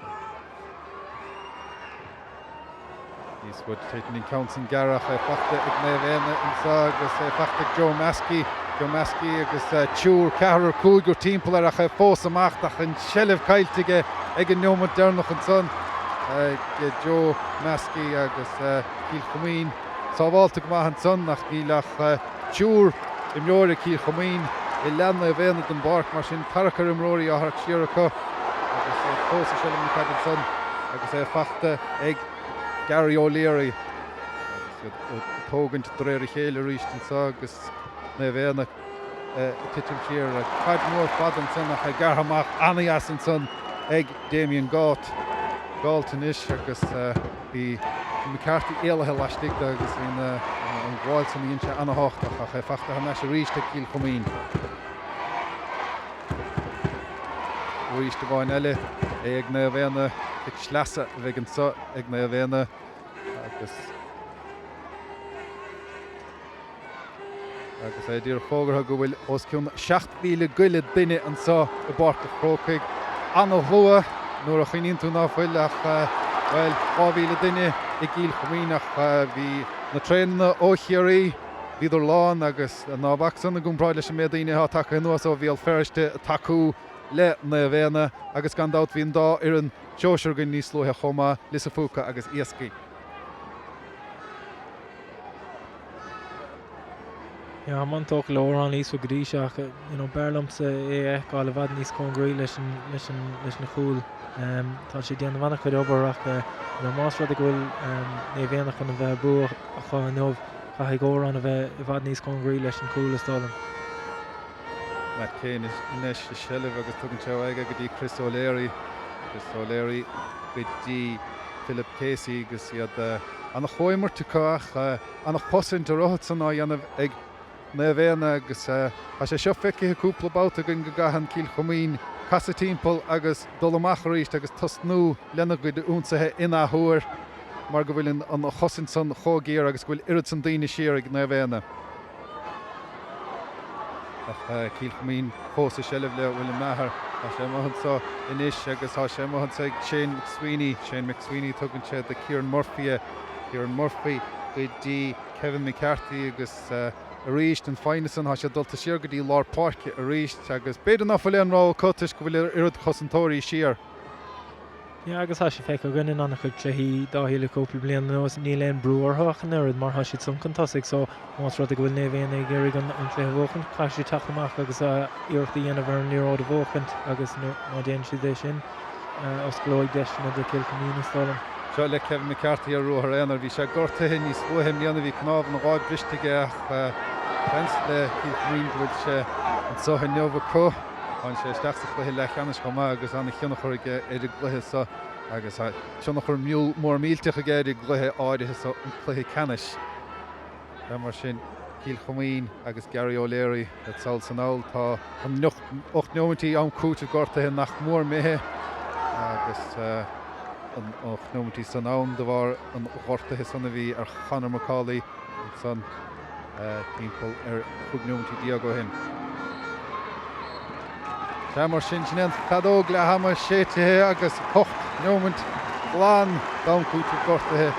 A: Eastwood téann an ceann san gearr ach é fachta ag Naomh Éanna anseo agus é fachta ag Joe Maskey. Joe Maskey agus triúr, ceathrar, cúigear timpeall air ach é fós amach ach an tseilbh caillte aige ag an neomat deireanach ansan ag Joe Maskey agus Cill Choimín sábhálta go maith ansan ach níl ach triúr imreoir ag Cill Choimín i leath Naomh Éanna den bpáirc mar sin tarrac ar imreoirí á tharrac siar acu agus iad fós i seilbh na caide ansan agus é fachta ag Gary O'Leary agus iad ag tógaint de réir a chéile arís anso agus Naomh Éanna ag titim siar. Caid mhór fada ansan ach é gearrtha amach an-dheas ansan ag Damien Gault. Gault anois agus bhí McCarthy éalaithe laistigh de agus bhí an ghabháil san a dhein sé ana-thábhachtach ach é fachta thar n-ais arís ag Cill Choimín. Arís amháin eile é ag Naomh Éanna. Cic sleasa a bheidh anso ag Naomh Éanna agus. Agus é díreach fógartha go bhfuil os cionn 7,000 go leith duine anseo i bPáirc an Chrócaigh. Ana-shlua nuair a chuimhníonn tú ná fuil ach, bhuel, 2,000 duine i gCill Choimín ach bhí na traenanna ó Chiarraí, bhíodar lán agus ná bac san i gcomparáid leis an méid daoine atá tagtha anuas ó Bhéal Feirste ag tacú le Naomh Éanna agus gan dabht bhí an dá fhoireann sóisir againn níos luaithe chomh maith, Lios a' Phúca agus Iascaigh.
B: Yeah, táim an-tógtha le Odhrán Eastwood go dtí seo ach you know, b'fhearr liomsa é a fheiceáil i bhfad níos cóngaraí leis an, leis an, leis an chúl. Um, tá sé ag déanamh an-chuid obair ach uh, you know, más rud é go bhfuil um, Naomh Éanna chun a bheith bua acu inniu, caithfidh Odhrán a bheith i bhfad níos cóngaraí leis an chúl is dóigh liom.
A: Matt Kane anois i seilbh agus tugann sé uaidh é go dtí Chris O'Leary. Chris O'Leary go dtí Philip Casey agus iad ana-chomhimirt acu ach ana-chosaint ar fhichead san á dhéanamh ag Naomh Éanna agus tá sé seo feicthe cúpla babhta againn go gcaitheann Cill Choimín casadh timpeall agus dul amach arís agus tosnú lena gcuid ionsaithe in athuair mar go bhfuil an chosaint san chomh géar agus go bhfuil oiread san daoine siar ag Naomh Éanna. Ach Cill Choimín fós i seilbh le William Maher. Tá sé amuigh anseo anois agus tá sé amuigh anseo ag Shane McSweeney. Shane McSweeney tugann sé do Kieran Murphy é. Kieran Murphy go dtí Kevin McCarthy agus. Arís, an foighne san, tá siad dulta siar go dtí lár páirce arís agus b'fhéidir ná fuil aon rogha acu toisc go bhfuil oiread cosantóirí siar.
B: Yeah, agus tá sé feicthe againn in an-chuid cluichí Dáithí le cúpla bliain anuas, níl aon brú orthu ach an oiread mar tá siad san chun tosaigh so más rud é go bhfuil Naomh Éanna ag iarraidh an cluiche a bhuachaint, caithfidh siad teacht amach agus iarracht a dhéanamh ar an liathróid a bhuachaint agus má déanann siad é sin, osclóidh deiseanna do Chill Choimín, is dóigh liom.
A: Seo le Kevin McCarthy ar ruathar aonair. Bhí sé gortaithe níos luaithe i mbliana, bhí cnámh ina láimh briste aige ach seans le Cill Choimín go bhfuil sé anseo inniu acu. Tháinig sé isteach sa chluiche leathcheannais chomh maith agus an-thionchar aige ar an gcluiche seo agus tionchar mór millteach aige ar an gcluiche áirithe seo, an cluiche ceannais. Sea, mar sin, Cill Choimín agus Gary O'Leary le sall 's anall. Tá an 8 neomaintí am cúitimh gortaithe nach mór imithe agus an 8 neomaintí san ann de bharr an ghortaithe san a bhí ar Chonor McAuley ansan. timpeall ar 15 neomaintí ó shin. Sea, mar sin, sin é an feadóg leath ama séidte agus 8 neomaint glan d'am cúitimh gortaithe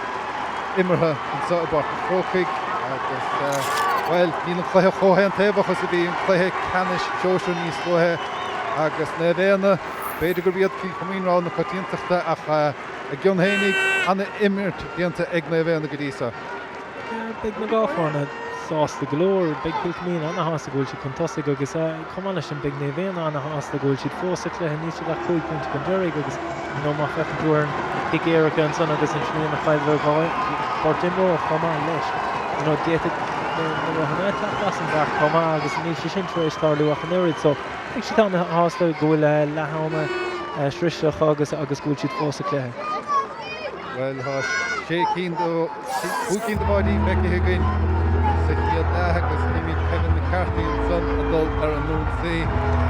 A: imeartha anseo i bPáirc an Chrócaigh agus, bhuel, níl an cluiche chomh haontaobhach is a bhí an cluiche ceannais sóisir níos luaithe agus Naomh Éanna, b'fhéidir gurb iad Cill Choimín rogha na coitiantachta ach a gcion fhéinig, an-imirt déanta ag Naomh Éanna go dtí seo.
B: Beidh na dhá foirne sásta go leor. Beidh Cill Choimín ana-shásta go bhfuil siad chun tosaigh agus chomh maith leis sin beidh Naomh Éanna ana-shásta go bhfuil siad fós sa chluiche. Níl siad ach chúig phointe chun deiridh agus you know má féachann tú ar an chic éirice ansan agus an srian a chailleadar beirt imreoir chomh maith leis you know d'fhéadfadh na roghanna teacht as an bpáirc chomh maith agus níl sé sin tar éis tarlú ach an oiread so beidh siad ana-shásta go bhfuil leath ama sroichte acu agus agus go bhfuil siad fós sa chluiche.
A: Bhuel tá sé cinn de chúig cinn de bháidí feicthe againn sa chéad leath agus címid Kevin McCarthy ansan ag dul ar an ionsaí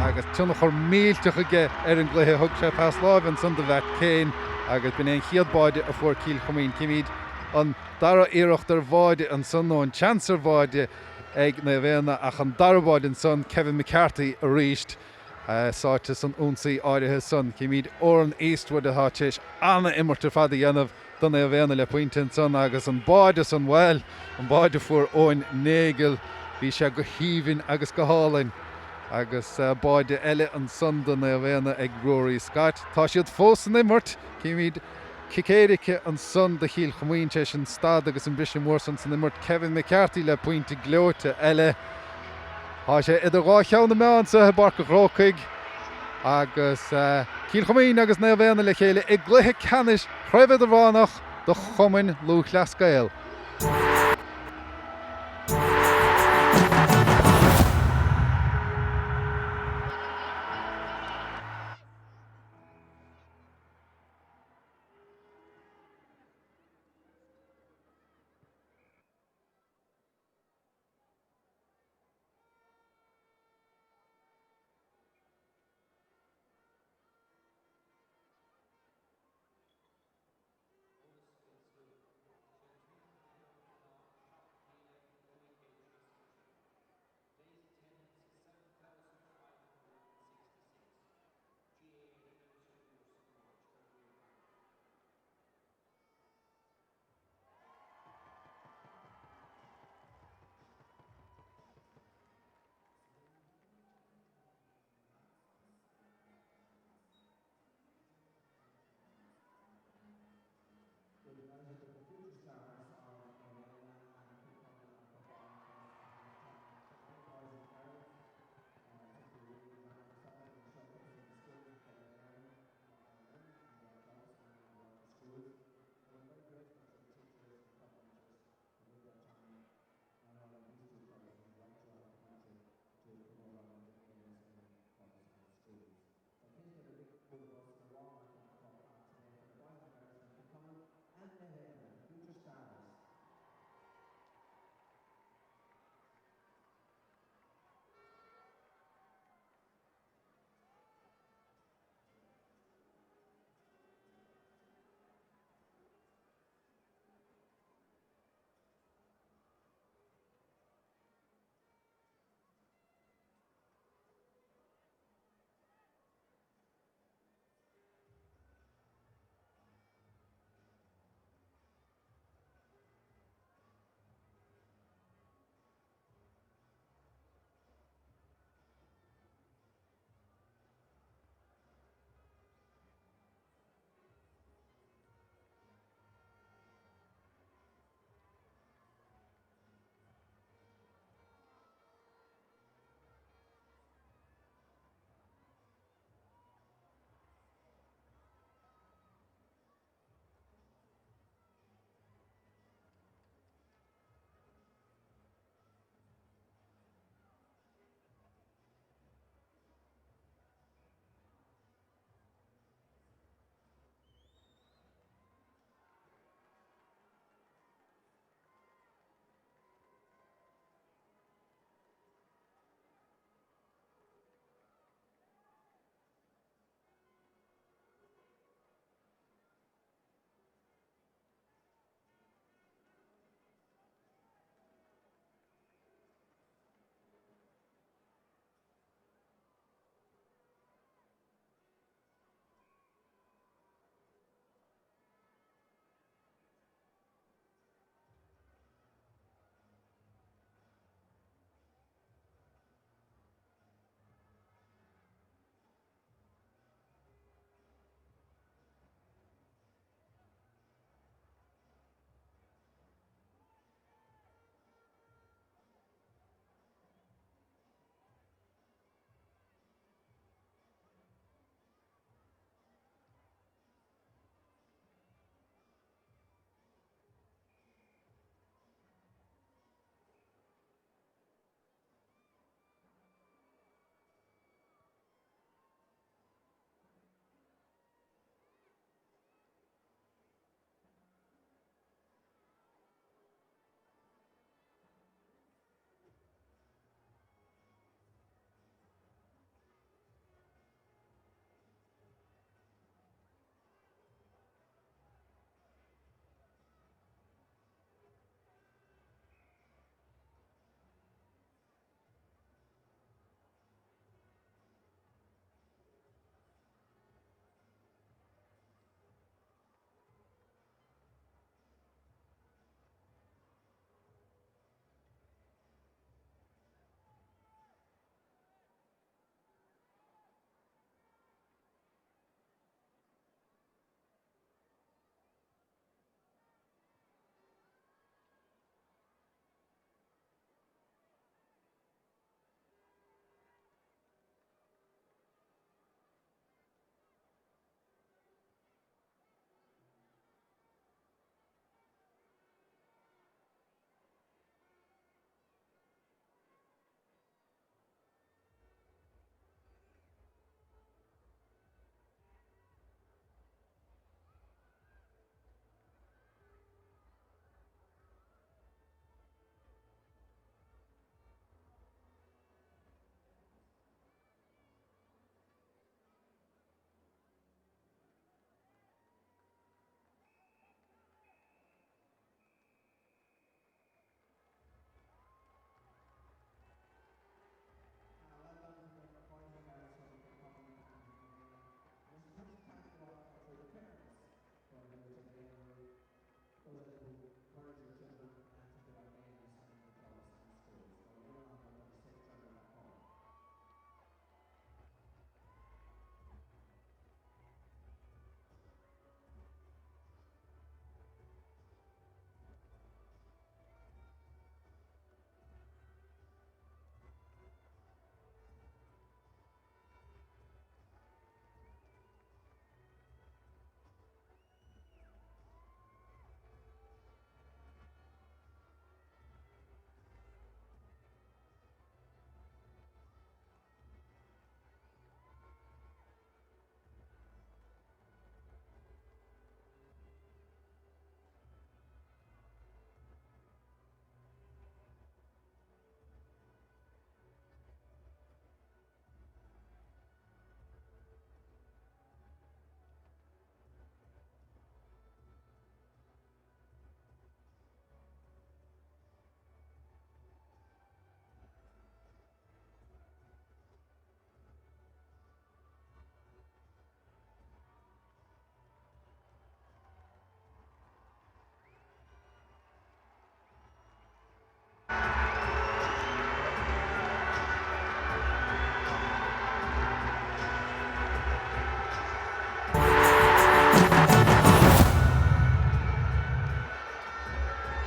A: agus tionchar millteach aige ar an gcluiche. Thug sé pas láimhe ansan do Mhatt Kane agus b'in é an chéad báide a fuair Cill Choimín. Címid an dara iarracht ar bháide ansan nó an seans ar bháide ag Naomh Éanna ach an dara báide ansan, Kevin McCarthy arís. Sáite san ionsaí áirithe san, címid Odhrán Eastwood atá tar éis ana-imirt ar fad a dhéanamh do Naomh Éanna le pointe ansan agus an báide san, bhuel, an báide a fuair Eoin Nagle, bhí sé go haoibhinn agus go hálainn. Agus báide eile ansan do Naomh Éanna ag Ruairí Scott. Tá siad fós san imirt, címid cic éirice ansan do Chill Choimín tar éis an stad agus an briseadh mór san san imirt. Kevin McCarthy le pointe gleoite eile. Tá sé idir dhá cheann na meá anseo i bPáirc an Chrócaigh agus Cill Choimín agus Naomh Éanna le chéile i gcluiche ceannais Chraobh Idirmheánach do Chumainn Lúthchleas Gael.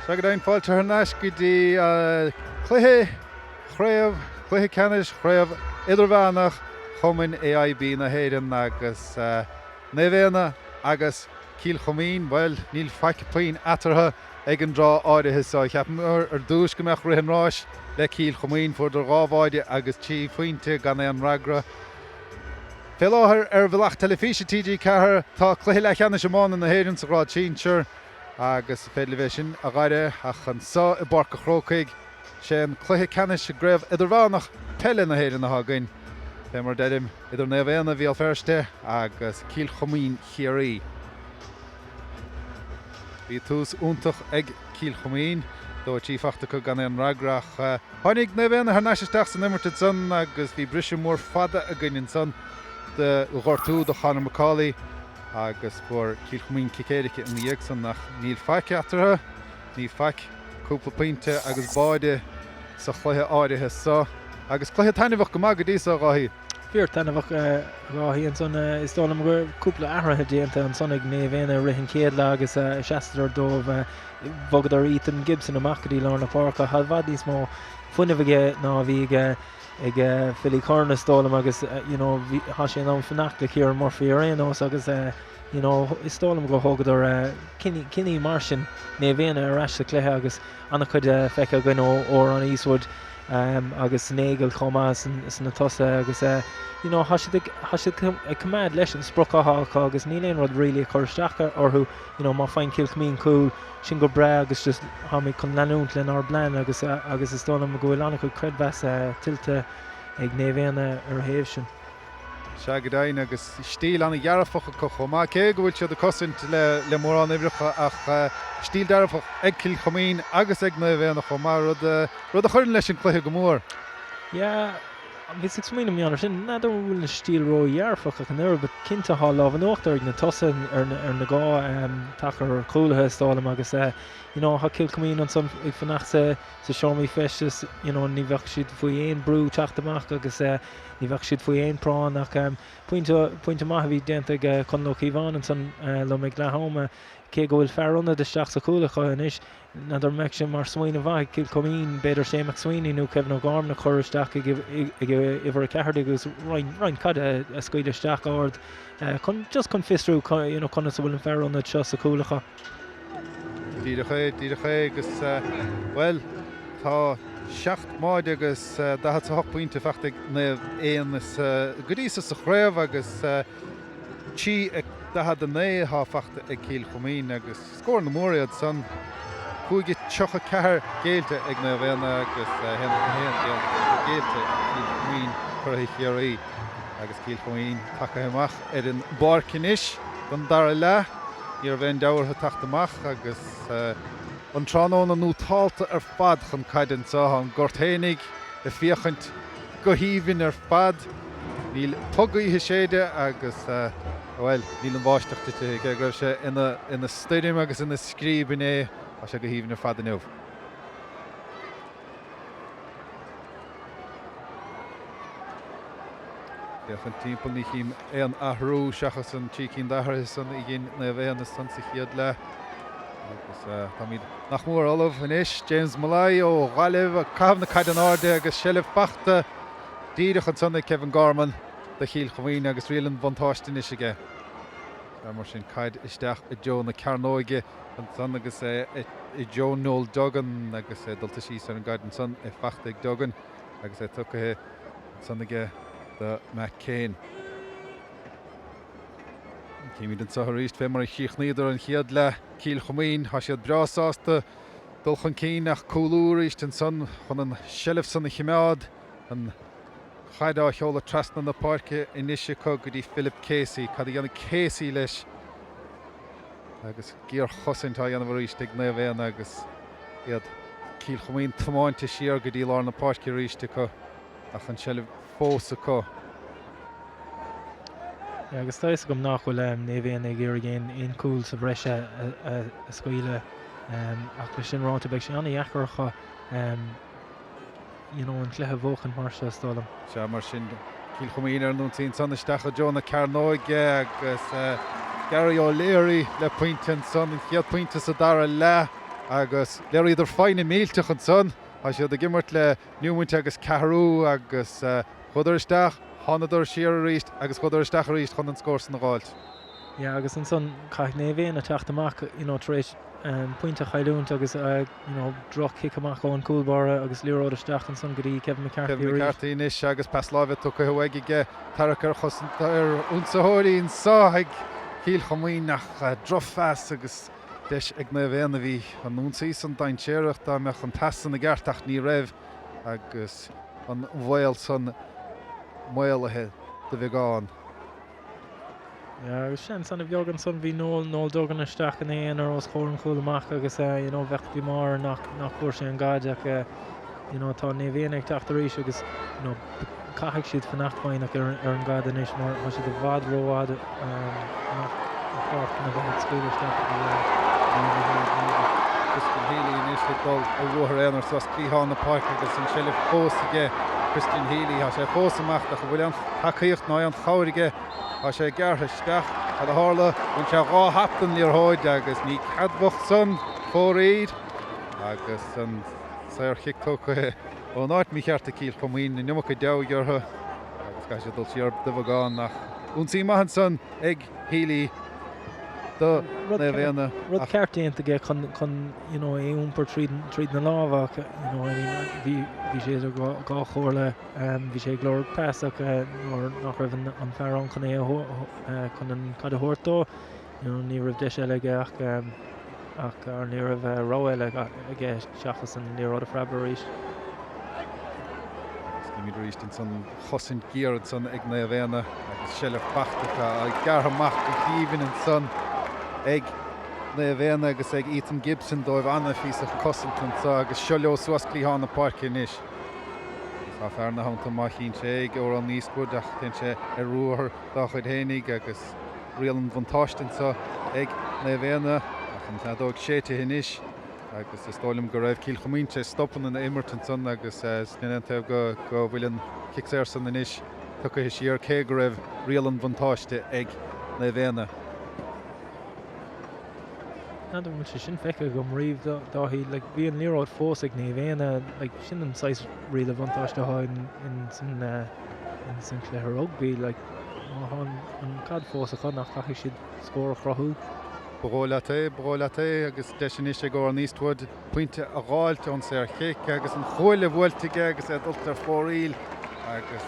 A: Sea go deimhin, fáilte thar n-ais go dtí cluiche chraobh, cluiche ceannais chraobh idirmheánach Chumann AIB na hÉireann agus Naomh Éanna agus Cill Choimín. Bhuel, níl faic puinn eatarthu ag an dtráth áirithe seo. Cheapamar ar dtús go mbeadh rith an ráis le Cill Choimín. Fuaireadar 2 bháide agus 3 phointe gan aon fhreagra. Fé láthair ar bhealach teilifíse TG4 tá cluiche leathcheannais iomána na hÉireann sa ghrád sinsir agus is féidir libh é sin a fhaire ach anso i bPáirc a' Chrócaigh sé an cluiche ceannais i gCraobh Idirmheánach Peile na hÉireann atá againn, fé mar a deirim, idir Naomh Éanna Bhéal Feirste agus Cill Choimín Chiarraí. Bhí tús iontach ag Cill Choimín, 2-3 fachta acu gan aon fhreagra ach tháinig Naomh Éanna thar n-ais isteach san imirt ansan agus bhí briseadh mór fada againn ansan de ghortú do Chonor McCauley agus fuair Cill Choimín cic éirice ina dhiaidh san ach níl faic eatarthu, ní faic, cúpla pointe agus báide sa chluiche áirithe so agus cluiche taitneamhach go maith go dtí so, a Dháithí.
B: Fíor-taitneamhach, a Dháithí, ansan. Is dóigh liom go raibh cúpla athruithe déanta ansan ag Naomh Éanna i rith an chéad leath agus sheasadar dóibh. Bhogadar Ethan Gibson amach go dtí lár na páirce. Tá i bhfad níos mó fuinnimh aige ná a bhí ag ag Philly Curran is dóigh liom agus you know bhí tá sé in ann fanacht le Kieran Murphy ar aon nós agus you know is dóigh liom gur thógadar cinní mar sin Naomh Éanna ar ais sa chluiche agus An-chuid feicthe againn ó Odhrán Eastwood agus Nagle chomh maith sna tosaithe agus you know tá siad ag tá siad ag coimeád leis an sprioc atá acu agus níl aon rud really ag cur isteach orthu you know má faigheann Cill Choimín cúl sin go breá agus just táimid chun leanúint lenár bplean agus agus is dóigh liom go bhfuil an-chuid creidmheas tuillte ag Naomh Éanna ar a thaobh sin.
A: Sea, go deimhin, agus stíl an-dhearfach acu chomh maith, cé go bhfuil siad ag cosaint le mórán uimhreacha, ach stíl dearfach ag Cill Choimín agus ag Naomh Éanna chomh maith, rud rud a chuireann leis an cluiche go mór.
B: Yeah, bhíos ag smaoineamh mar gheall air sin, n'fheadar an bhfuil an stíl ró-dhearfach ach an oiread, but cinnte tá lámh in uachtar ag na tosaithe ar na dhá tacar cúlaithe is dóigh liom agus you know tá Cill Choimín ansan ag fanacht sa sa seomraí feistis, you know ní bheadh siad faoi aon brú teacht amach agus Ní bheadh siad faoi aon práinn ach pointe, pointe maith a bhí déanta ag Conall Ó Cíobháin ansan liom ag leath ama. Cé go bhfuil fear ionaid isteach sa chúl acu anois, n'fheadar an mbeadh sé mar smaoineamh mhaith ag Cill Choimín b'fhéidir Shane McSweeney nó Kevin O'Gorman a chur isteach ag uimhir 14 agus roinnt caide a scaoileadh isteach ard chun, just chun fiosrú you know conas a bhfuil an fear ionaid seo sa chúl acu.
A: Díreach é, díreach é agus, bhuel, tá 7 mbáide agus 48 pointe faighte ag Naomh Éanna go dtí so sa chraobh agus 3 49 atá faighte ag Cill Choimín agus scóranna móra iad san. 5 34 géillte ag Naomh Éanna agus 1 1 géillte ag Cill Choimín, curaithe Chiarraí agus Cill Choimín tagtha amach ar an bpáirc anois don dara leath. Ní raibh aon deabhadh orthu teacht amach agus an tráthnóna nótálta ar fad chun caide anseo. Tá an gort fhéinig ag féachaint go haoibhinn ar fad. Níl puth gaoithe ag séideadh agus, bhuel, níl an bháisteach titithe, cé go raibh sé ina stoirm agus ina scríob inné, tá sé go haoibhinn ar fad inniu. Féachaint timpeall, ní chím aon athrú seachas an trí cinn d'athruithe san a dhein Naomh Éanna san sa chéad leath. Agus táimid nach mór ullamh anois. James Molloy ó Ghaillimh ag caitheamh na caide in airde agus seilbh fachta díreach ansan ag Kevin Gorman do Chill Choimín agus riail an bhuntáiste anois aige. Sea, mar sin, caid isteach i dtreo na cearnóige ansan agus é i dtreo Noel Duggan agus é dulta síos ar an gcaid ansan, é fachta ag Duggan agus é tugtha ansan aige do Matt Kane. Címid anseo arís fé mar a chríochnaíodar an chéad leath, Cill Choimín, tá siad breá sásta dul chun cinn ach cúlú arís ansan chun an seilbh san a chimeád. An chaid á sheoladh trasna na páirce anois acu go dtí Philip Casey. Cad a dhéanfaidh Casey leis? Agus géarchosaint á dhéanamh arís ag Naomh Éanna agus iad Cill Choimín tiomáinte siar go dtí lár na páirce arís acu ach an tseilbh fós acu.
B: Yeah, agus tá fhios agam nach bhfuil Naomh Éanna ag iarraidh aon aon chúl sa bhreis a a scaoileadh ach leis sin ráite beidh sé an-dheacair acu you know, an cluiche a bhuachan mar seo, is dóigh liom.
A: Sea, mar sin, Cill Choimín ar an ionsaí ansan isteach i dtreo na cearnóige agus Gary O'Leary le pointe ansan, an chéad pointe sa dara leath. agus léiríodar foighne millteach ansan. Tá siad ag imirt le neomant agus ceathrú agus chuadar isteach, thánadar siar arís agus chuadar isteach arís chun an scór san a dh'fháilt.
B: Yeah agus ansan caithfidh Naomh Éanna teacht amach you know tar éis pointe a chailliúint agus you know droch chic amach ón cúl báire agus liathróid isteach ansan go dtí Kevin McCarthy
A: Kevin arís. McCarthy anois agus pas láimhe tugtha uaidh aige, tarrac ar chosaint ar ionsaitheoirí anso ag Cill Choimín ach drochphas agus deis ag Naomh Éanna. Bhí an ionsaí san dainséarach dá mbeadh an pas san i gceart ach ní raibh agus an bhaol san maolaithe de bheagán.
B: Yeah agus seans ana-bheag ansan bhí Noel, Noel Duggan isteach ina aonar os comhair an chúil amach agus you know bheadh díomá air nach, nach bhfuair sé an gcaid ach you know tá Naomh Éanna ag teacht arís agus you know caithfidh siad fanacht foighneach ar, ar an gcaid anois mar tá siad i bhfad rófhada amach an pháirc chun a bheith ag scaoileadh isteach go
A: dtí Christian Healy anois ag dul ar ruathar aonair suas cliathán na páirce agus an tseilbh fós aige Christian Healy. Tá sé fós amach ach an bhfuil aon tacaíocht ná aon chabhair aige? Tá sé gearrtha isteach. Cad a tharla? Bhain sé dhá hap den liathróid agus ní ceadmhach san fóraoil agus an saorchic tógtha ón áit mícheart ag Cill Choimín. An iomarca deabhaidh orthu agus caithfidh siad dul siar de bheagán ach ionsaí maith ansan ag Healy do Naomh Éanna.
B: Rud ceart déanta aige chun chun you know é iompar tríd tríd na lámha ach you know I mean bhí bhí sé idir dhá dhá chomhairle bhí sé ag lorg pas ach nuair nach raibh an an fear ann chun é a chun an caid a thabhairt dó you know ní raibh deis eile aige ach ach ní raibh rogha eile aige seachas an liathróid a phreabadh arís.
A: Agus címid arís ansan chosaint ghéar ansan ag Naomh Éanna agus seilbh faighte acu, gearrtha amach go haoibhinn ansan ag Naomh Éanna agus ag Ethan Gibson dóibh ana-phíosa cosanta anso agus seo leo suas cliathán na páirce anois. Agus tá fear ina theannta má chíonn sé ag Odhrán Eastwood ach téann sé ar ruathar dá chuid fhéinig agus riail an bhuntáiste anso ag Naomh Éanna ach an fheadóg séidte anois. Agus is dóigh liom go raibh Cill Choimín tar éis stopadh an imirt ansan agus níl aon taobh go go bhfuil an cic saor san anois tugtha siar cé go raibh riail an bhuntáiste ag Naomh Éanna.
B: N'fheadar an bhfuil sé sin feicthe agam riamh Dáithí. Like bhí an liathróid fós ag Naomh Éanna. Like sin an saghas riail an bhuntáiste atá in in san in san cluiche rugbaí. Like má tá an caid fós acu nach caithfidh siad scór a chruthú.
A: Ba dhóigh leat é, ba dhóigh leat é agus deis anois ag Odhrán Eastwood pointe a dh'fháilt ón saorchic agus an chuaille buailte aige agus é dulta ar fóraoil agus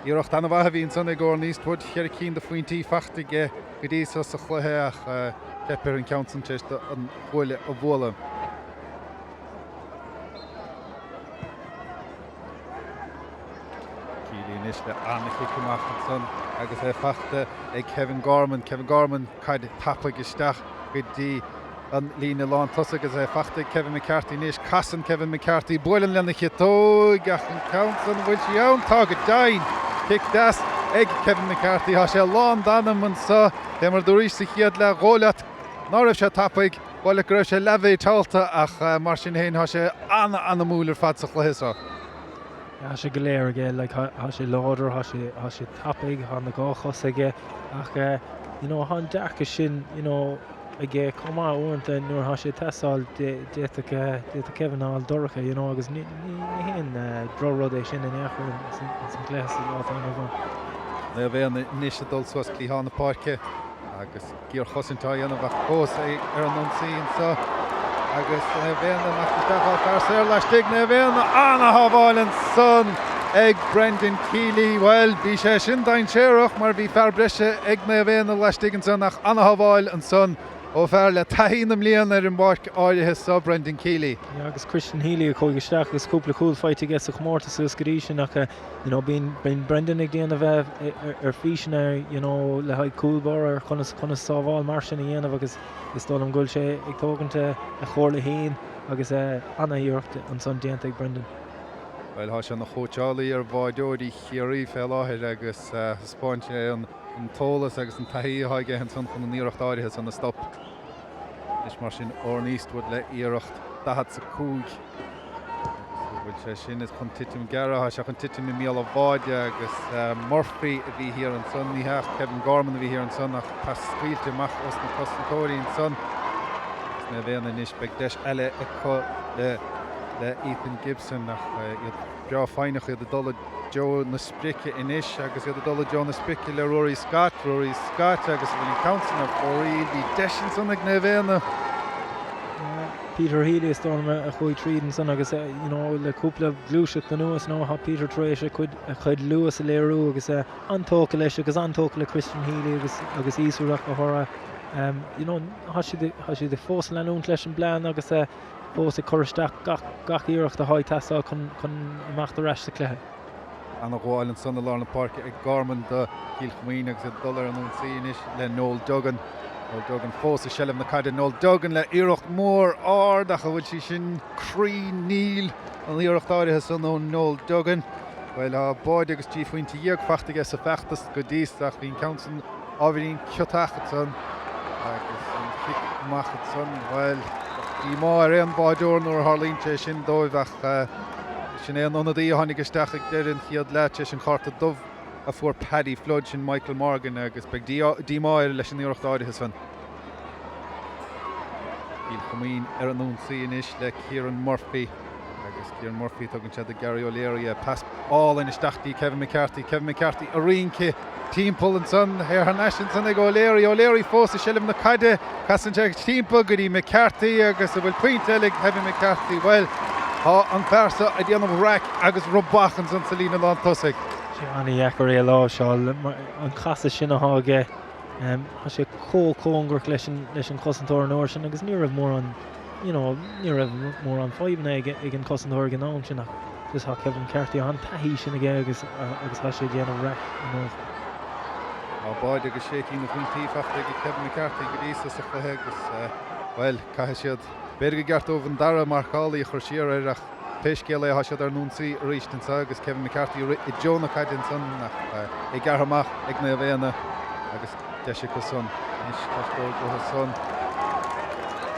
A: iarracht an-mhaith a bhí ansan ag Odhrán Eastwood, cheithre cinn de phointí faighte aige go dtí so sa chluiche ach theip air an ceann san tar éis do an chuaille a bhualadh. Kealy anois le an-chic amach ansan agus é faighte ag Kevin Gorman. Kevin Gorman, caid tapaidh isteach go dtí an líne lán tosaigh agus é faighte ag Kevin McCarthy anois. Casann Kevin McCarthy, buaileann lena chiotóig ach an ceann san, an bhfuil sí ann? Tá go deimhin! Cic deas ag Kevin McCarthy. Tá sé lán d'anam anso. Fé mar a dúraís sa chéad leath, dhóigh leat ná raibh sé tapaidh. Dhóigh leat go raibh sé leathmhéiteálta ach mar sin féin tá sé an-anamúil ar fad sa chluiche seo.
B: Tá sé go léir aige, like tá sé láidir, tá sé, tá sé tapaidh, tá na dhá chos aige ach you know tá an dearcadh sin you know aige chomh maith uaireanta nuair atá sé ag teastáil d'fhéadfadh, d'fhéadfadh Kevin a fháil dorcha you know agus ní, ní, ní haon drochrud é sin in aon chor ins an gcluiche sa lá atá inniu ann.
A: Naomh Éanna anois ag dul suas cliathán na páirce agus. Géarchosaint á dhéanamh ach fós ar an ionsaí anseo agus Naomh Éanna amach isteach á fear saor laistigh. Naomh Éanna ana-shábháil ansan ag Brendan Kealy. Bhuel, bhí sé sin dainséarach mar bhí fear breise ag Naomh Éanna laistigh ansan ach ana-shábháil ansan ó fear le taithí na mblian ar an bpáirc áirithe seo, Brendan Kealy.
B: Yeah, agus Christian Healy a chuaigh isteach agus cúpla cúl faighte aige sa chomórtas suas go dtí sin ach You know bíonn, bíonn Brendan ag déanamh ar físeanna you know le haghaidh cúl báire ar conas, conas sábháil mar sin a dhéanamh agus is dóigh liom go bhfuil sé ag tógaint a chomhairle féin agus ana-iarracht ansan déanta ag Brendan.
A: Bhuel, tá sé ina chóitseálaí ar bháireoirí Chiarraí fé láthair agus thaispeáin sé an t-eolas agus an taithí atá aige ansan chun an iarracht áirithe san a stop. Anois mar sin Odhrán Eastwood le iarracht 45. Agus an bhfuil sé sin is chun titim gearradh, tá sé chun titim i mbéal an bháide agus Murphy a bhí thiar ansan, ní hea ach Kevin Gorman a bhí thiar ansan ach pas scaoilte amach os na cosantóirí ansan. Naomh Éanna anois, beidh deis eile acu le le Ethan Gibson ach iad breá foighneach, iad ag dul i dtreo na sprice anois agus iad ag dul i dtreo na sprice le Ruairí Scott, Ruairí Scott agus an bhfuil an ceann san ar fóraoil, bhí deis ansan ag Naomh Éanna.
B: Peter Healy is dóigh liom a chuaigh tríd ansan agus you know le cúpla gluaiseacht anuas now tá Peter tar éis a chuid a chuid luas a léiriú agus an-tógtha leis agus an-tógtha le Christian Healy agus agus Eastwood ach go háirithe. You know tá siad tá siad ag fós leanúint leis an bplean agus fós ag cur isteach gach gach iarracht atá ag teastáil chun chun imeacht ar ais sa chluiche.
A: Ana-ghabháil ansan i lár na páirce ag Gorman do Chill Choimín agus iad ag dul ar an ionsaí anois le Noel Duggan. Noel Duggan fós i seilbh na caide. Noel Duggan le iarracht mhór ard ach an bhfuil sí sin cruinn? Níl an iarracht áirithe san ó Noel Duggan. Bhuel, tá báide agus 13 phointe fachta aige sa bhfeachtas go dtí so ach bhí an ceann san ábhairín ciotach ansan agus an cic amach ansan, bhuel, díomá ar aon bháideoir nuair a tharlaíonn sé sin dóibh ach sin é an ionadaí a tháinig isteach ag deireadh an chéad leath tar éis an chárta dubh a fuair Paddy Flood, sin Michael Morgan agus beidh díomá air leis an iarracht áirithe san. Cill Choimín ar an ionsaí anois le Kieran Murphy agus Kieran Murphy tugann sé do Gary O'Leary é. Pas álainn isteach dtí Kevin McCarthy. Kevin McCarthy ag rince timpeall ansan, thar n-ais ansan ag O'Leary. O'Leary fós i seilbh na caide. Casann sé timpeall go dtí McCarthy agus an bhfuil pointe eile ag Kevin McCarthy? Bhuel, tá an fear seo ag déanamh raic agus rubach ansan sa líne lán tosaigh.
B: Sé an-dheacair é a láimhseáil, an casadh sin atá aige. Tá sé chomh cóngarach leis an leis an chosantóir an uair sin agus ní raibh mórán you know ní raibh mórán fadhbanna ag ag an chosantóir ag an am sin ach just tá Kevin McCarthy an taithí sin aige agus agus tá sé ag déanamh raic inniu.
A: Tá báide agus sé cinn de phointí fachta ag Kevin McCarthy go dtí so sa chluiche agus bhuel caithfidh siad b'fhéidir gur gceart dóibh an dara marcálaí a chur siar air ach Pé scéal é, tá siad ar an ionsaí arís anseo agus Kevin McCarthy ag rith i dtreo na caide ansan ach é gearrtha amach ag Naomh Éanna agus deis acu san anois tá sé dóigh uathu san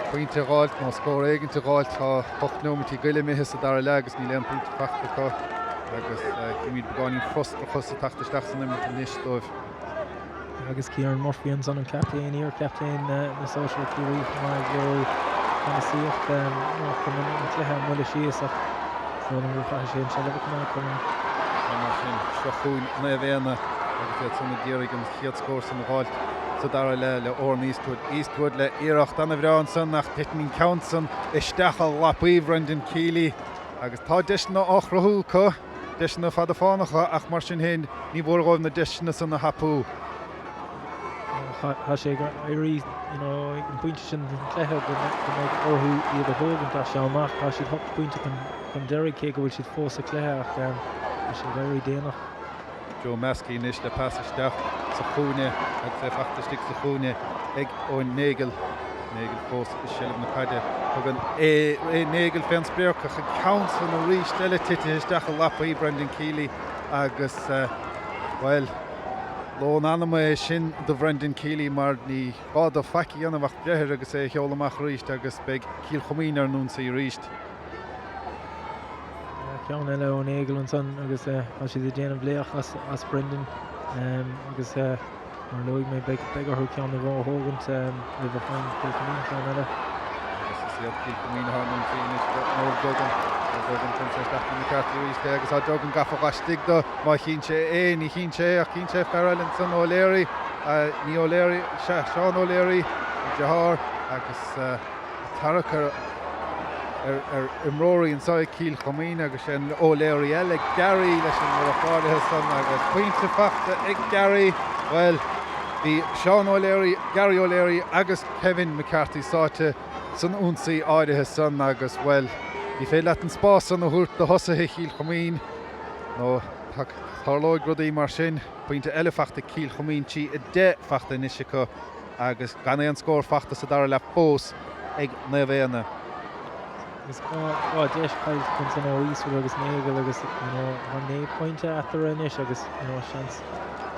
A: pointe a dh'fháilt nó scór éigint a dh'fháilt. Tá 8 neomaintí go leith imithe sa dara leath agus níl aon phointe fachta acu agus címid beagáinín frustrachas ag teacht isteach san imirt anois dóibh.
B: Agus Kieran Murphy ansan, an captaen, iar-chaptaen na sóisear Ciarraí chomh maith ag léiriú ceannasaíocht chun an cluiche a bhualadh síos ach is dóigh liom gur chaithfidh sé an tseilbh a choimeád chun
A: Tá mar sin, seo chugainn Naomh Éanna agus iad san ag iarraidh an chéad scór san a dh'fháilt sa dara leath le Odhrán Eastwood. Eastwood le iarracht ana-bhreá ansan ach titeann an ceann san isteach i lapaí Brendan Kiely agus tá deiseanna á chruthú acu. Deiseanna fada fánacha ach mar sin féin ní mór dhóibh na deiseanna san a thapú.
B: Tá sé ag éirí you know ag an bpointe sin den chluiche go mbeidh orthu iad a thógaint as seo amach. Tá siad hocht bpointe chun deiridh cé go bhfuil siad fós sa chluiche ach tá sé ag éirí déanach.
A: Joe Maskey anois le pas isteach sa chúinne agus é fachta istigh sa chúinne ag Eoin Nagle. Nagle fós i seilbh na caide. Tugann Nagle fén sprioc ach an ceann san arís eile titithe isteach i lapaí Brendan Kiely agus, bhuel, lón anama é sin do Bhrendan Kiely mar ní gá dó faic a dhéanamh ach breith air agus é a sheoladh amach arís agus beidh Cill Choimín ar an ionsaí arís.
B: Ceann eile ó Nagle ansan agus tá siad ag déanamh laoch as Brendan agus mar a luaigh mé beidh orthu ceann nó dhó a thógaint roimh a bhfaigheann Cill Choimín ceann eile.
A: Agus is iad Cill Choimín atá ar an ionsaí anois do Noel Duggan. Noel Duggan tugann sé isteach do McCarthy arís é agus tá Duggan gafa laistigh de má chíonn sé é, ní chíonn sé é ach cíonn sé fear eile ansan O'Leary, ní O'Leary, sea Seán O'Leary, an deartháir agus tarrac ar ar imreoirí anseo ag Cill Choimín agus sin O'Leary eile, Gary leis an iarracht áirithe san agus pointe fachta ag Gary. Bhuel, bhí Seán O'Leary, Gary O'Leary agus Kevin McCarthy sáite san ionsaí áirithe san agus, bhuel, ní féidir leat an spás san a thabhairt do thosaithe Chill Choimín nó tarlóidh rudaí mar sin. Pointe eile fachta ag Cill Choimín, 3-10 fachta anois acu. agus gan aon scór fachta sa dara leath fós ag Naomh Éanna.
B: Agus dhá deis caillte ansan ó Eastwood agus Nagle agus you know tá 9 pointe eatarthu anois agus you know seans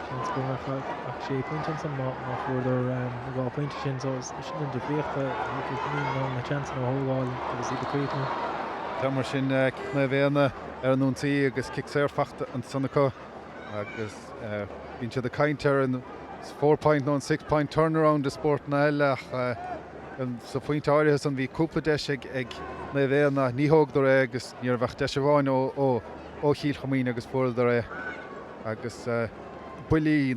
B: seans go mbeadh ach 6 pointe ansan má má fuaireadar na dhá pointe sin so sin an difríocht tá Cill Choimín in ann na seansanna a thógáil agus iad a chríochnú.
A: Tá mar sin Naomh Éanna ar an ionsaí agus cic saor fachta ansan acu agus bíonn siad ag caint ar an four point nó an six point turnaround i spórtanna eile ach. Sa phointe áirithe san bhí cúpla deis ag Naomh Éanna, ní thógadar é agus ní raibh ach deis amháin ó Chill Choimín agus fuaireadar é agus buillí,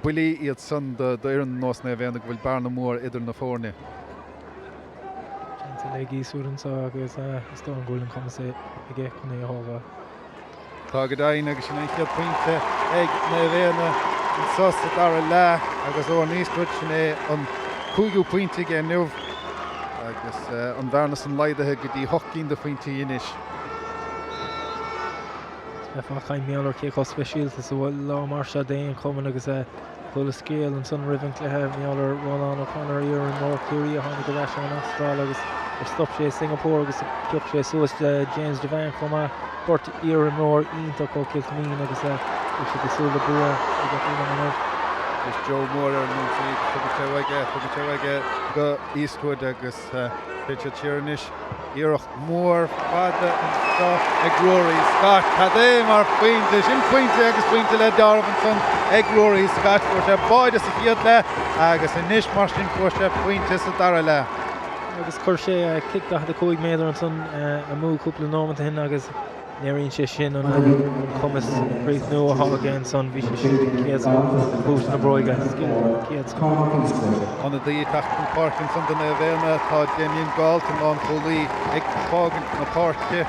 A: buillí iad san d'fhoireann ar nós Naomh Éanna go bhfuil bearna mhór idir na foirne.
B: Seans eile ag Eastwood anseo agus is dóigh liom go bhfuil an cumas aige chun é a thógáil.
A: Tá go deimhin agus sin an chéad phointe ag Naomh Éanna anseo sa dara leath agus Odhrán Eastwood, sin é an cúigiú pointe aige inniu agus an bhearna san laghdaithe go dtí hocht gcinn de phointí anois.
B: Bheifeá ag caint mar gheall ar cé chomh speisialta is a bhfuil lá mar seo d'aon chumann agus Chuala scéal ansan roimh an gcluiche, mar gheall ar Rónán O'Connor, iarimreoir Chiarraí a tháinig ar ais ón Astráil agus ar stop sé i Singapore agus phioc sé suas James Devane chomh maith, beirt iarimreoir iontach ó Chill Choimín agus beidh siad ag súil le bua ag Loch Garman inniu.
A: Is Joe Moore ar an ionsaí, tugann sé uaidh é, tugann sé uaidh é go Eastwood agus téann siad siar anois. Iarracht mhór fada anseo ag Ruairí Scott. Cad é mar phointe! Sin pointe agus pointe le deáramh ansan ag Ruairí Scott. Fuair sé báide sa chéad leath agus anois mar sin fuair sé pointe sa dara leath.
B: Agus chuir sé cic 45 méadar ansan amú cúpla nóimeant ó shin agus Léiríonn sé sin an cumas críochnú atá aige ansan. Bhí sé siúd den chéad scoth le cúis na bróige. Scil den chéad scoth.
A: Ionadaí ag teacht chun páirce ansan do Naomh Éanna tá Damien Galt, an lánchúlaí, ag fágaint na páirce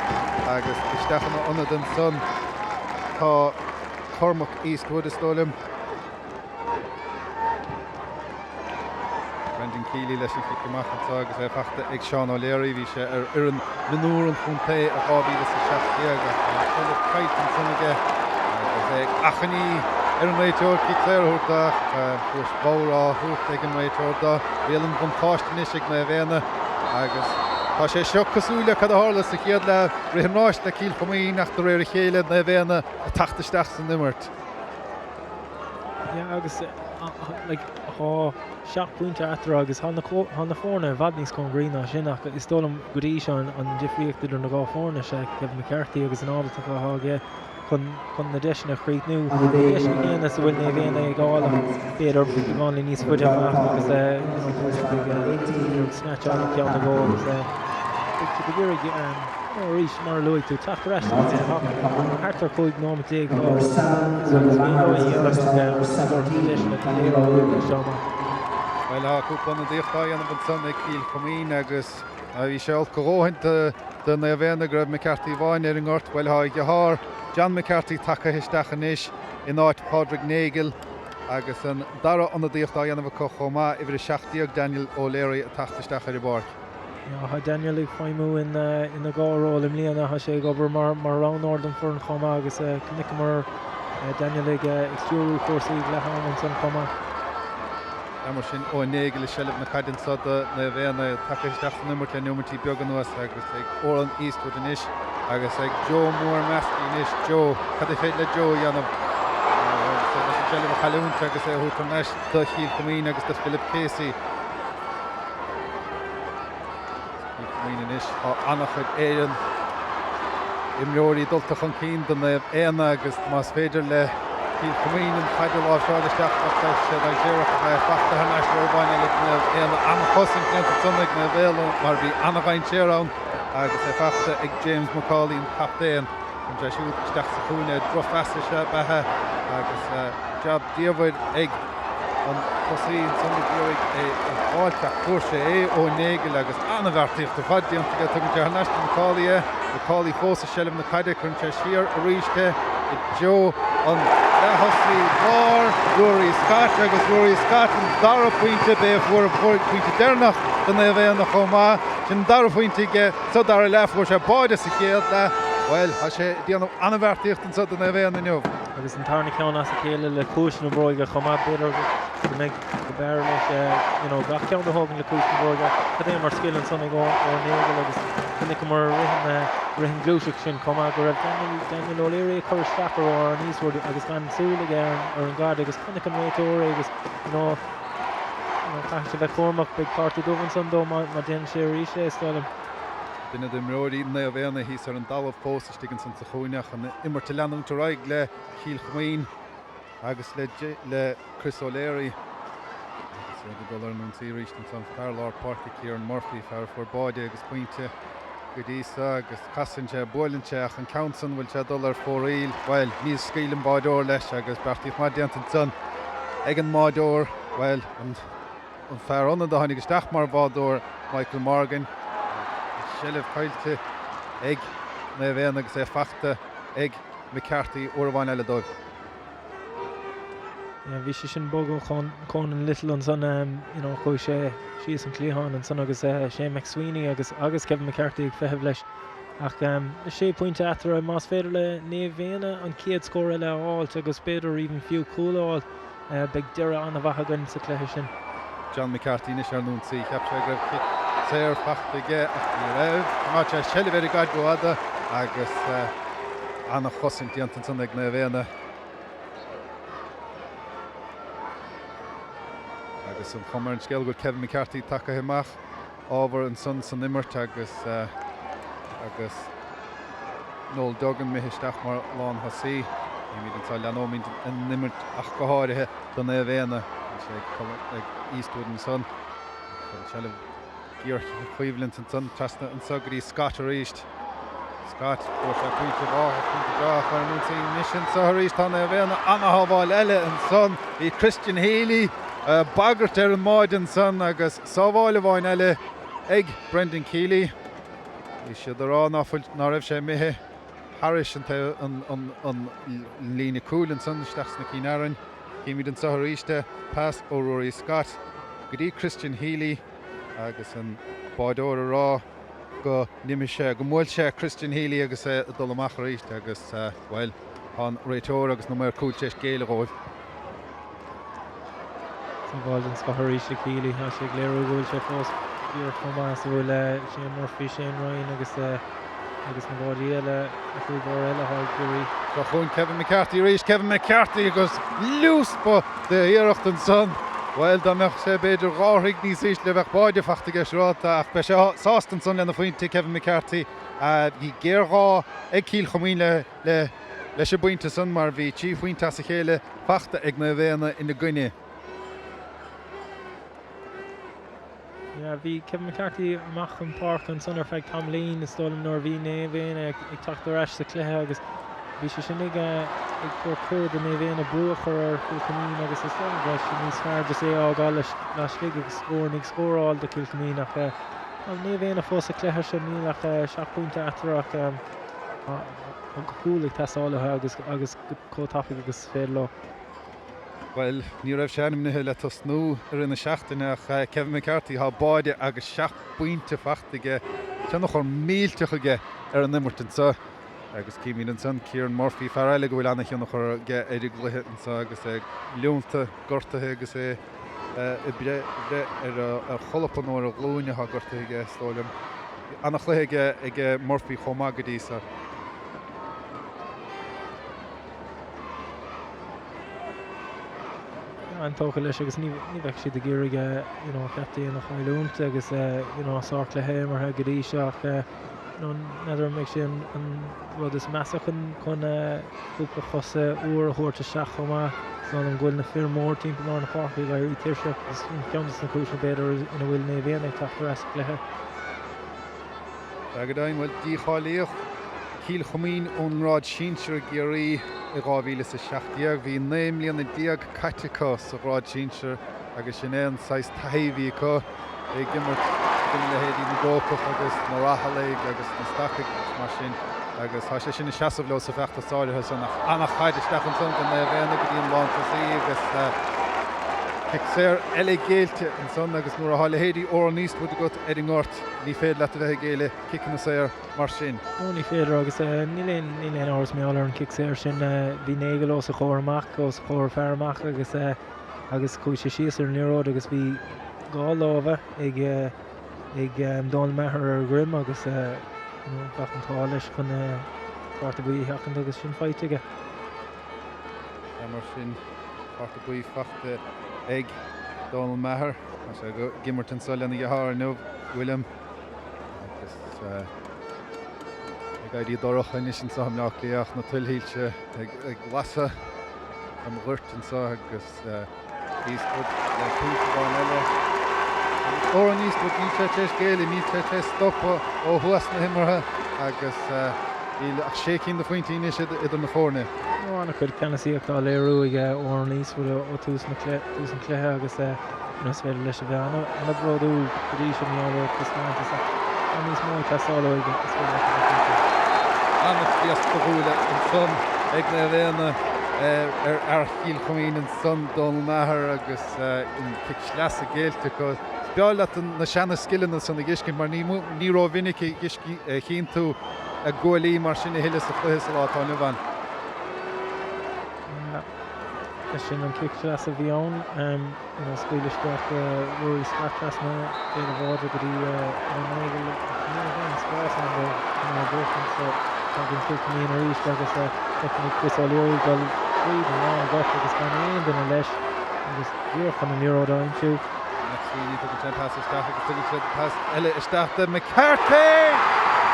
A: agus isteach ina ionad ansan tá Cormac Eastwood, is dóigh liom. Brendan Kiely leis an chic amach anseo agus é fachta ag Seán O'Leary. Bhí sé ar fhoireann mionúr an chontae i 2017 ach tá an tseilbh caillte ansan aige agus é ag achainí ar an réiteoir cic saor a thabhairt dó ach cluais bhodhar á thabhairt ag an réiteoir dó. Riail an bhuntáiste anois ag Naomh Éanna agus tá sé seo cosúil le cad a tharla sa chéad leath, rith an ráis le Cill Choimín ach de réir a chéile Naomh Éanna ag teacht isteach san imirt.
B: Yeah agus like tá seacht bpointe eatarthu agus tá na tá na foirne i bhfad níos cóngaraí ná sin ach is dóigh liom go dtí seo an difríocht idir na dhá foirne is ea Kevin McCarthy agus an ábaltacht atá aige chun chun na deiseanna a chríochnú. Na deiseanna céanna is a bhfuil Naomh Éanna ag fháil ach b'fhéidir beagáinín níos faide amach agus you know tá siad ag ag snatcháil an ceann nó dhó agus beidh siad ag iarraidh Arís, mar a luaigh tú, teacht ar ais sa chluiche. Tá thart ar 15 nóiméad fágtha agus is mian leo a dhéanamh ach na deiseanna go léir a bhaint as seo amach.
A: Bhuel, tá cúpla ionadaíocht á dhéanamh ansan ag Cill Choimín agus bhí sé olc a dhóthain do Naomh Éanna go raibh McCarthy amháin ar an ngort. Bhuel, tá a dheartháir John McCarthy tagtha isteach anois in áit Pádraig Nagle agus an dara ionadaíocht á dhéanamh acu chomh maith, uimhir 17 Daniel O'Leary ag teacht isteach ar an bpáirc.
B: Tá Daniel ag feidhmiú ina dhá ról i mbliana. Tá sé ag obair mar roghnóir don foireann chomh maith agus chonaiceamar Daniel ag stiúrú cúrsaí ag leath ama ansan chomh maith.
A: Mar sin, Eoin Nagle i seilbh na caide anso do Naomh Éanna, tagtha isteach san imirt le neomaintí beaga anuas agus ag Odhrán Eastwood anois agus ag Joe Moore measctha anois. Joe, cad is féidir le Joe a dhéanamh? Agus leis an tseilbh a chailliúint agus é a thabhairt thar n-ais do Chill Choimín agus do Philip Casey. Cill Choimín anois. Tá an-chuid Éireann imreoirí dulta chun cinn do Naomh Éanna agus más féidir le Cill Choimín an chaid a láimhseáil isteach beidh sé dainséarach ach é fachta thar n-ais uair amháin eile ag Naomh Éanna. An-chosaint déanta ansan ag Naomh Éanna mar bhí an-dhainséar ann agus é fachta ag James McCauley an captaen. Tugann sé siúd isteach sa chúinne, drochphas is ea é agus jab diamhair ag an tosaí ansan ag iarraidh é a fháilt ach fuair sé é ó Nagle agus an-bheartaíocht ar fad déanta aige. Tugann sé thar n-ais do McCauley é. McCauley fós i seilbh na caide, cuireann sé siar arís é i dtreo an leath-thosaí láir, Ruairí Scott agus Ruairí Scott an dara pointe, b'é a fuair an pointe deireanach do Naomh Éanna chomh maith. Sin an dara pointe aige. Sa dara leath fuair sé báide sa chéad leath. Bhuel, tá sé ag déanamh an-bheartaíocht anseo do Naomh Éanna inniu.
B: Agus an tarna ceann as a chéile le cluais na bróige chomh maith, b'fhéidir go mbeidh, go mb'fhearr leis you know gach ceann a thógaint le cluais na bróige. Cad é mar scil ansan ag Eoin Nagle agus chonaiceamar i rith an, rith an gluaiseacht sin chomh maith go raibh Daniel, Daniel O'Leary ag cur isteach ar Odhrán Eastwood agus gan súil aige ar an, ar an gcaid agus chonaic an réiteoir é agus you know, Caithfidh sé bheith cúramach, beidh cárta dubh ansan dó má déanann sé arís é, is dóigh liom.
A: Duine d'imreoirí Naomh Éanna thíos ar an dtalamh fós istigh ansan sa chúinne ach an imirt ag leanúint ar aghaidh le Cill Choimín agus le Chris O'Leary. Eastwood ag dul ar an ionsaí arís ansan. Fear lár páirce Kieran Murphy, fear a fuair báide agus pointe go dtí so agus casann sé, buaileann sé ach an ceann san bhfuil sé ag dul ar fóraoil, bhuel, ní scaoil an báideoir leis agus beartaíocht maith déanta ansan ag an mbáideoir, bhuel, an fear ionaid a tháinig isteach mar bháideoir, Michael Morgan, an seilbh caillte ag Naomh Éanna agus é fachta ag McCarthy uair amháin eile dóibh.
B: Yeah, bhí sé sin bog ó Conan Little ansan, you know, chuaigh sé síos an cliathán ansan agus Shane McSweeney agus agus Kevin McCarthy ag feitheamh leis. Ach sé pointe eatarthu, más féidir le Naomh Éanna an chéad scór eile a fháilt agus b'fhéidir even fiú cúl a fháil, beidh deireadh an-mhaith againn sa chluiche sin.
A: John McCarthy anois ar an ionsaí. Cheap sé go raibh cic saor fachta aige ach ní raibh. Choimeád sé seilbh ar an gcaid rófhada agus an-chosaint déanta ansan ag Naomh Éanna. Agus an chuma ar an scéal go bhfuil Kevin McCarthy tagtha amach ábhar ansan san imirt agus agus Noel Duggan imithe isteach mar lán-thosaí. Nílimid anseo, leanóimid an imirt ach go háirithe do Naomh Éanna. Bhí sé ag Eastwood ansan. An tseilbh. Géarchoimhlint ansan, trasna anso go dtí Scott arís. Scott, fuair sé pointe mhaith, pointe breá ach ar an ionsaí anois anso arís tá Naomh Éanna ana-shábháil eile ansan. Bhí Christian Healy bagairt ar an mbáide ansan agus sábháil amháin eile ag Brendan Kiely. Bhí siad ag rá ná fuil, ná raibh sé imithe thairis an líne cúil ansan isteach sna Cinn Arann. Címid anso arís é, pas ó Ruairí Scott go dtí Christian Healy. Agus an báideoir ag rá go n-imigh sé, go mbuail sé Christian Healy agus é ag dul amach arís agus, bhuel, tá an réiteoir agus na maoir cúil tar éis géilleadh dhóibh.
B: Sábháil den scoth arís ag Healy. Tá sé ag léiriú go bhfuil sé fós díreach chomh maith is a bhfuil Shane Murphy, Shane Ryan agus agus na báidí eile, na cúl báire eile atá ag Ciarraí.
A: Seo chugainn Kevin McCarthy arís, Kevin McCarthy agus liúspa d'iarracht ansan. Bhuel, dá mbeadh sé b'fhéidir dhá throigh níos ísle bheadh báide fachta aige siúrálta ach beidh sé sásta ansan lena phointe, Kevin McCarthy. Bhí géarghá ag Cill Choimín le leis an bpointe san mar bhí trí phointe as a chéile fachta ag Naomh Éanna ina gcoinne.
B: Yeah, bhí Kevin McCarthy amach chun páirce ansan ar feadh tamaillín, is dóigh liom, nuair a bhí Naomh Éanna ag teacht ar ais sa chluiche agus bhí sé sin ag ag tabhairt cuireadh do Naomh Éanna brú a chur ar Chill Choimín agus is dóigh liom go raibh sé níos fearr just é a fhágáil laistigh agus scór i ndiaidh scór a fháil do Chill Choimín ach tá Naomh Éanna fós sa chluiche seo, níl ach seacht bpointe eatarthu ach tá cúl ag teastáil uathu agus agus chomh tapaidh agus is féidir leo.
A: Bhuel, ní raibh sé ainmnithe le tosnú i rith na seachtaine ach Kevin McCarthy, tá báide agus seacht bpointe fachta aige, tionchar millteach aige ar an imirt anseo. Agus címid ansan Kieran Murphy, fear eile go bhfuil ana-thionchar aige ar an gcluiche anseo agus é leonta, gortaithe agus é ag breith ar a cholpa nó ar a ghlúin atá gortaithe aige, is dóigh liom. Ana-chluiche aige Murphy chomh maith go dtí so.
B: An-tógtha leis agus ní bheadh siad ag iarraidh you know captaen a chailliúint agus you know sárchluiche imeartha go dtí seo ach you know n'fheadar an mbeidh sé an rud is measa chun chun cúpla cosa úr a thabhairt isteach chomh maith. Is dóigh liom go bhfuil na fir mór timpeall lár na páirce ag éirí tuirseach agus sin ceann de na cúiseanna b'fhéidir ina bhfuil Naomh Éanna ag teacht ar ais sa chluiche.
A: Sea go deimhin, bhuel, dícháilíodh Cill Choimín ón ngrád sinsir i gCiarraí i 2017. Bhí 19 mbliana caite acu sa ghrád sinsir agus sin é an saghas taithí a bhí acu ag imirt i gcoinne leithéidí na gCrócach agus na Rathallaigh agus na Stacaigh agus mar sin agus tá sé sin ag seasamh leo sa bhfeachtas áirithe san ach an-chaid isteach ansan do Naomh Éanna go dtí an lántosaí agus cic saor eile géillte ansan agus nuair atá leithéidí Odhrán Eastwood agat ar an ngort Ní féidir leat a bheith ag géilleadh ciceanna saor mar sin.
B: Ó, ní féidir agus níl aon níl aon amhras mar gheall ar an chic saor sin. Bhí Nagle os a chomhair amach, os a chomhair fear amach agus agus chuaigh sé síos ar an liathróid agus bhí dhá lámha ag ag Dónal Maher ar a dhroim agus you know bheadh an t-ádh leis chun cárta buí a sheachaint agus sin faighte aige.
A: Sea, mar sin, cárta buí faighte ag Dónal Maher. Tá sé ag imirt anseo lena dheartháir inniu, William. Agus ag éirí dorcha anois anseo i mBleá Cliath ach na tuilthuilte ag lasadh an ghoirt anseo agus Eastwood. Le pointe amháin eile. Agus Odhrán Eastwood, níl sé tar éis géilleadh, níl sé tar éis stopadh ó thús na himeartha agus níl ach sé cinn de phointí anois idir na foirne.
B: Tá an-chuid ceannasaíochta á léiriú ag Odhrán Eastwood ó tús an chluiche agus is féidir leis a bheith an-bhródúil go dtí seo mar gheall ar a thaispeántas ach tá níos mó ag teastáil uaidh, is féidir leis a bheith cinnte.
A: An-scrios do bhuaile ansan ag Naomh Éanna ar fhear Chill Choimín ansan, Dónal Maher agus an cic sleasa géillte acu. Is breá leat na seana scileanna san a dh'fheiscint mar ní rómhinic a chíonn tú guaillí mar sin a thuilleadh sa chluiche sa lá atá inniu ann.
B: Sin an cic sleasa a bhí ann. You know, scaoil isteach Ruairí Scott trasna béal an bháide go dtí Eoin Nagle ach ní raibh aon spás ann do Conor Durcan so tagann Cill Choimín arís agus feicimid Chris O'Leary ag dul tríd an lánghort agus gan aon duine leis agus díreach chun an liathróid a aimsiú.
A: McSweeney, tugann sé an pas isteach agus tugann sé an pas eile isteach do McCarthy!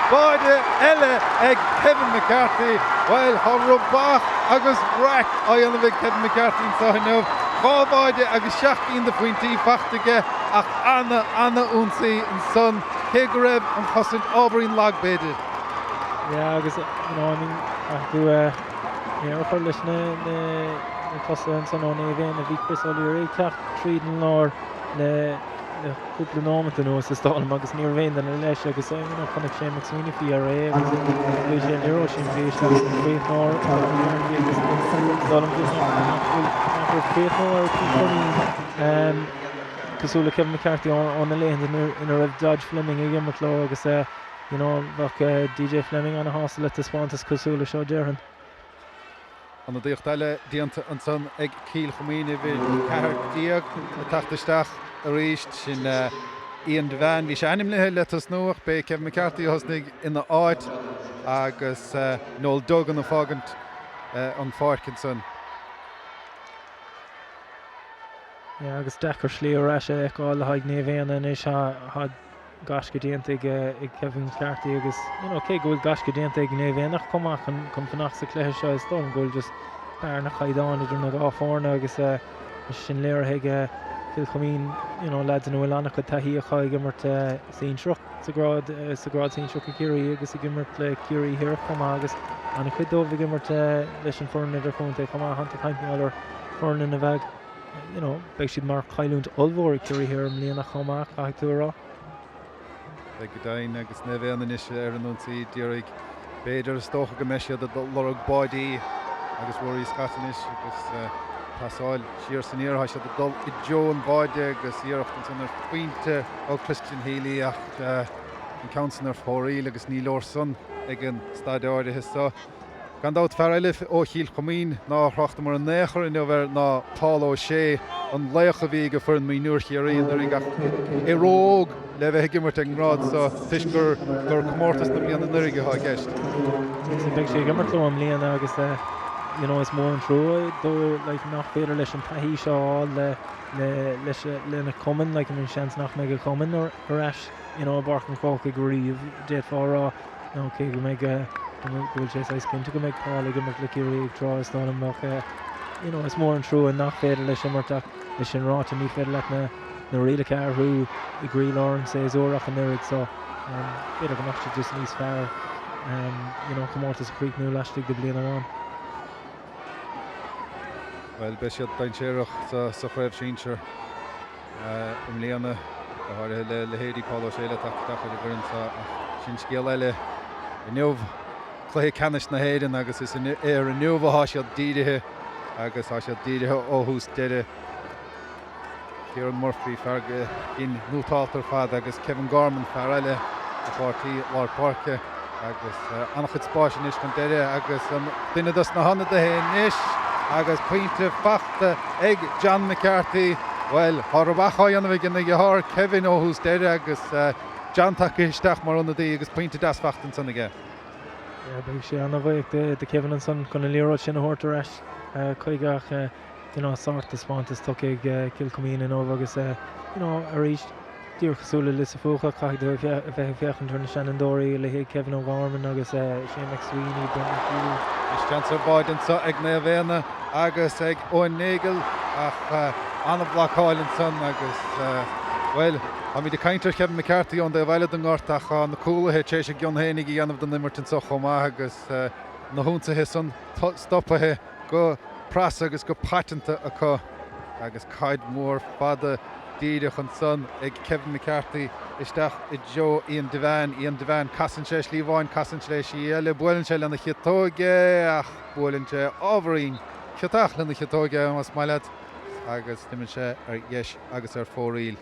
A: Báide eile ag Kevin McCarthy. Bhuel, tá rubach agus raic á dhéanamh ag Kevin McCarthy anseo inniu. 2 bháide agus 7 gcinn de phointí faighte aige ach ana, ana-ionsaí ansan, cé go raibh an chosaint ábhairín lag, b'fhéidir.
B: Yeah, agus, you know, I mean, caithfidh tú méar a chur leis na, na, na tosaithe ansan ó Naomh Éanna. Bhí Chris O'Leary ag teacht tríd an lár le, le cúpla nóimeat anuas, is dóigh liom, agus ní raibh aon duine leis agus you know, chonaic Shane McSweeney faoi dheireadh é agus bhuail sé an liathróid simplí isteach don chríochnóir McCarthy agus is dóigh liom nach bhfuil nach raibh críochnóir Cill Choimín cosúil le Kevin McCarthy ó na laethanta ina raibh Dodge Fleming ag imirt leo agus you know, bheadh DJ Fleming ana-shásta le taispeántas cosúil le seo, déarfainn.
A: Ionadaíocht eile déanta ansan ag Cill Choimín, uimhir 14 ag teacht isteach arís. Sin Ian Devane. Bhí sé ainmnithe le tosnú ach b'é Kevin McCarthy a thosnaigh ina áit agus Noel Duggan ag fágaint an pháirc ansan.
B: Yeah, agus deacair slí ar ais a fheiceáil le haghaidh Naomh Éanna anois. Tá gaisce déanta ag Kevin McCarthy agus you know cé go bhfuil gaisce déanta ag Naomh Éanna chomh maith chun chun fanacht sa chluiche seo is dóigh liom go bhfuil just bearna chaighdeáin idir na dhá foirne agus eh sin léirithe ag Cill Choimín you know lads ina bhfuil an-chuid taithí acu ag imirt eh sinsearach sa grád eh sa grád sinsearach i Ciarraí agus ag imirt le Ciarraí Thiar chomh maith agus an-chuid dóibh ag imirt eh leis an foireann idirchontae chomh maith. Tá tú ag caint ar foireann a bheadh you know, beidh siad mar chailliúint ollmhór ag Ciarraí Thiar i mbliana chomh maith, caithfidh tú a rá.
A: Beidh go deimhin agus Naomh Éanna anois ar an ionsaí d'iarraidh, b'fhéidir, is dócha go mbeidh siad ag lorg báidí agus Ruairí Scott anois agus pasáil siar is aniar, tá siad ag dul i dtreo an bháide agus iarracht ansan ar phointe ó Christian Healy ach an ceann san ar fóraoil agus ní leor san ag an staid áirithe so. Gan dabht, fear eile ó Chill Choimín nár thráchtamar in aon chor inniu air ná Paul O'Shea, an laoch a bhí ag foireann mionúir Chiarraí anuraidh ach é ró-óg le bheith ag imirt ag an ngrád so toisc gur gur comórtas na bliana anuraidh atá i gceist.
B: Beidh sé ag imirt leo i mbliana agus you know is mór an trua dó like nach féidir leis an taithí seo a fháil le le leis lena chumann like I mean seans nach mbeidh a chumann ar ais you know i bPáirc an Chrócaigh riamh d'fhéadfá a rá. Nó cé go mbeidh, go bhfuil sé saghas cinnte go mbeidh Paul ag imirt le Ciarraí ag tráth, is dóigh liom, ach you know is mór an trua nach féidir leis imirt ach leis sin ráite ní féidir leat na na rialacha a athrú i gcroílár an tséasúir ach an oiread so b'fhéidir go mbeadh sé just níos fearr you know an comórtas a chríochnú laistigh de bliain amháin.
A: Bhuel, beidh siad dainséarach sa sa chraobh sinsir. i mbliana, go háirithe le leithéidí Paul O'Shea le teacht isteach ar an bhfoireann seo ach sin scéal eile. Inniu, cluiche ceannais na hÉireann agus is ar inniu atá siad dírithe agus tá siad dírithe ó thús deireadh. Kieran Murphy, fear go cinn nótálta ar fad agus Kevin Gorman, fear eile, a pháirtí lár páirce. Agus an-chuid spáis anois chun deiridh agus an duine dos na hionadaithe anois agus pointe fachta ag John McCarthy. Bhuel, tá rabhadh á dhéanamh ag ina dheartháir Kevin ó thús deireadh agus John tagtha isteach mar ionadaí agus pointe deas fachta ansan aige.
B: Yeah, beidh sé an-bhuíoch de Kevin ansan chun an liathróid sin a thabhairt ar ais chuige ach you know, sártaispeántas tugtha ag Cill Choimín inniu agus you know, arís Díreach cosúil le Lios a' Phuca, caithfidh tú a bheith ag féachaint ar na seanfhondúirí, leithéid Kevin O'Gorman agus Shane McSweeney, Brendan Hughes.
A: Seans ar bháide anseo ag Naomh Éanna agus ag Eoin Nagle ach An-bhlocáil ansan agus, bhuel, táimid ag caint ar Kevin McCarthy ón dtaobh eile den ngort ach tá na cúlaithe tar éis a gcion fhéinig a dhéanamh den imirt anso chomh maith agus na hionsaithe san stoptha go pras agus go paiteanta acu agus caid mhór fada díreach ansan ag Kevin McCarthy isteach i dtreo Ian Devane. Ian Devane, casann sé slí amháin, casann sé slí eile, buaileann sé lena chiotóig é ach buaileann sé ábhairín ciotach lena chiotóig é, más maith leat, agus imíonn sé ar dheis agus ar fóraoil.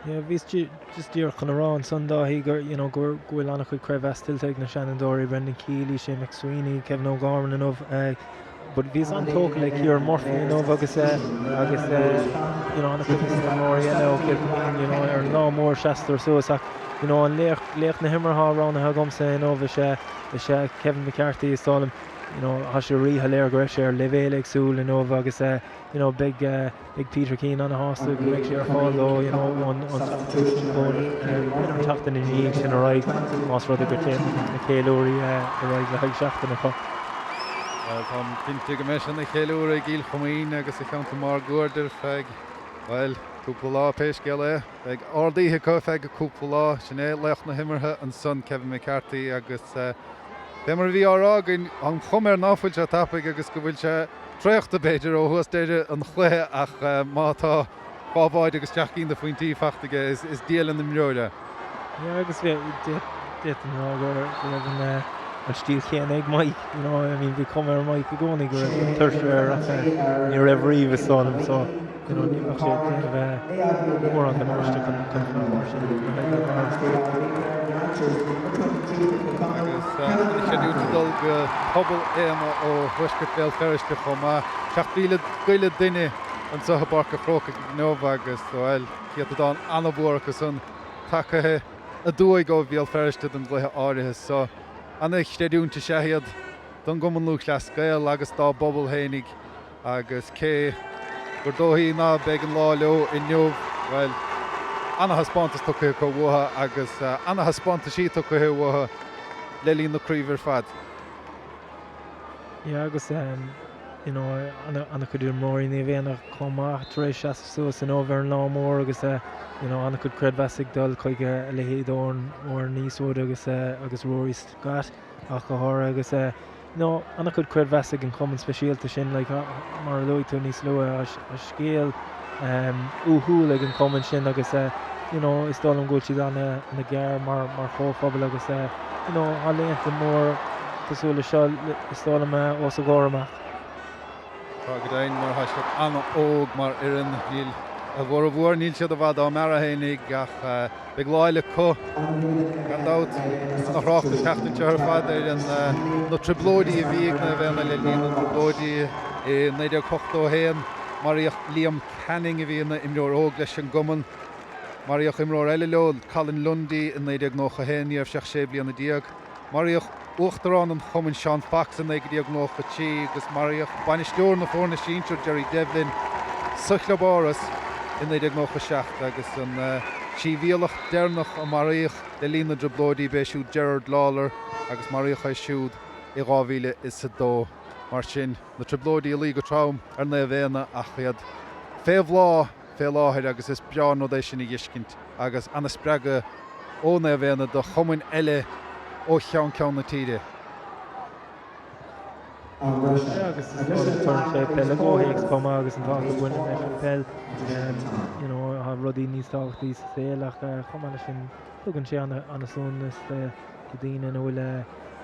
B: Yeah, bhíos just díreach chun a rá ansan Dáithí gur, you know, go bhfuil an-chuid creidmheas tuillte ag na seanfhondúirí, Brendan Kiely, Shane McSweeney, Kevin O'Gorman inniu, but bhíos an-tógtha le Kieran Murphy inniu agus agus you know, an-chuid de na himreoirí eile ó Chill Choimín, you know, ar an lá mór seasadar suas ach, you know, an laoch, laoch na himeartha roghnaithe agamsa inniu is ea, is ea Kevin McCarthy is dóigh liom, you know, tá sé ríshoiléir go raibh sé ar leibhéal éagsúil inniu agus you know, beidh Beidh Peter Keane ana-shásta go mbeidh sé ar fáil dó you know ón tseachtain ina dhiaidh sin ar aghaidh más rud é go dtéann na ceiliúraí ar aghaidh le haghaidh seachtain acu.
A: Bhuel, táim cinnte go mbeidh sé ina cheiliúradh i gCill Choimín agus sa cheantar máguaird ar feadh, bhuel, cúpla lá pé scéal é. Beidh ard-oíche acu ar feadh cúpla lá. Sin é laoch na himeartha ansan, Kevin McCarthy agus fé mar a bhí á rá againn, an chuma air ná fuil sé tapaidh agus go bhfuil sé Traochta, b'fhéidir, ó thús deireadh an chluiche ach má tá dhá bháide agus seacht gcinn de phointí faighte aige, is diail an imreoir é.
B: Yeah, agus d'fhéadfainn a rá go raibh an stíl chéanna ag Mike, you know, I mean bhí cuma ar Mike i gcónaí go raibh tuirse air ach ní raibh riamh is dóigh liom so, you know, ní bheadh sé ag déanamh mórán damáiste chun fear mar sin a bheith
A: marbh. Agus an-chreidiúint ag dul go pobal Éanna ó thuaisceart Bhéal Feirste chomh maith. 7,000 go leith duine anseo i bPáirc an Chrócaigh inniu agus, bhuel, céatadán an-mhór acu san tagtha aduaidh ó Bhéal Feirste don gcluiche áirithe so. An-chreidiúint is ea iad don gCumann Lúthchleas Gael agus dá bpobal fhéinig. Agus cé gur dóichí ná beidh an lá leo inniu, bhuel, ana-thaispeántas tugtha acu uathu agus ana-thaispeántaisí tugtha uathu le linn na craoibhe ar fad.
B: Yeah, agus you know, ana-chuid imreoirí Naomh Éanna chomh maith tar éis seasamh suas inniu ar an lá mór agus you know, ana-chuid creidmheas ag dul chuig a leithéid Odhrán Eastwood agus agus Rory Scott ach go háirithe agus Nó an-chuid creidmheas ag an chumann speisialta sin, like, mar a luaigh tú níos luaithe, tá scéal uathúil ag an chumann sin agus you know, is dóigh liom go bhfuil siad ana-ghearr mar mar chomhphobal agus you know, tá laethanta mór cosúil le seo is dóigh liom os a gcomhair amach.
A: Tá go deimhin, mar tá siad an-óg mar fhoireann, níl, a bhformhór, níl siad i bhfad dá mbearradh fhéinig ach beidh lá eile acu, gan dabht. Ana-thrácht an tseachtain seo ar fad ar an, na trioblóidí a bhí ag Naomh Éanna le linn na dtrioblóidí i 1981. Maraíodh Liam Canning a bhí ina imreoir óg leis an gcumann. Maraíodh imreoir eile leo, Colin Lundy, i 1991, ní raibh sé ach 16 bliana. Maraíodh Uachtarán an chumainn Seán Fox i 1993 agus maraíodh bainisteoir na foirne sinsir Gerry Devlin sa chluabáras i 1997 agus an sibhialtach deireanach a maraíodh le linn na dtrioblóidí b'é siúd Gerard Lawlor agus maraíodh é siúd i 2002. Mar sin, na trioblóidí a luí go trom ar Naomh Éanna ach iad fé bhláth fé láthair agus is breá an rud é sin a dh'fheiscint agus ana-spreagadh ó Naomh Éanna do chumainn eile ó cheann ceann na tíre.
B: Sea, agus is dóigh liom cuireann sé peil i gcomhthéacs chomh maith agus an tábhacht a bhaineann leis an pheil. You know, tá rudaí níos tábhachtaí sa saol ach chomh maith leis sin tugann sé ana-suaimhneas do daoine ina bhfuil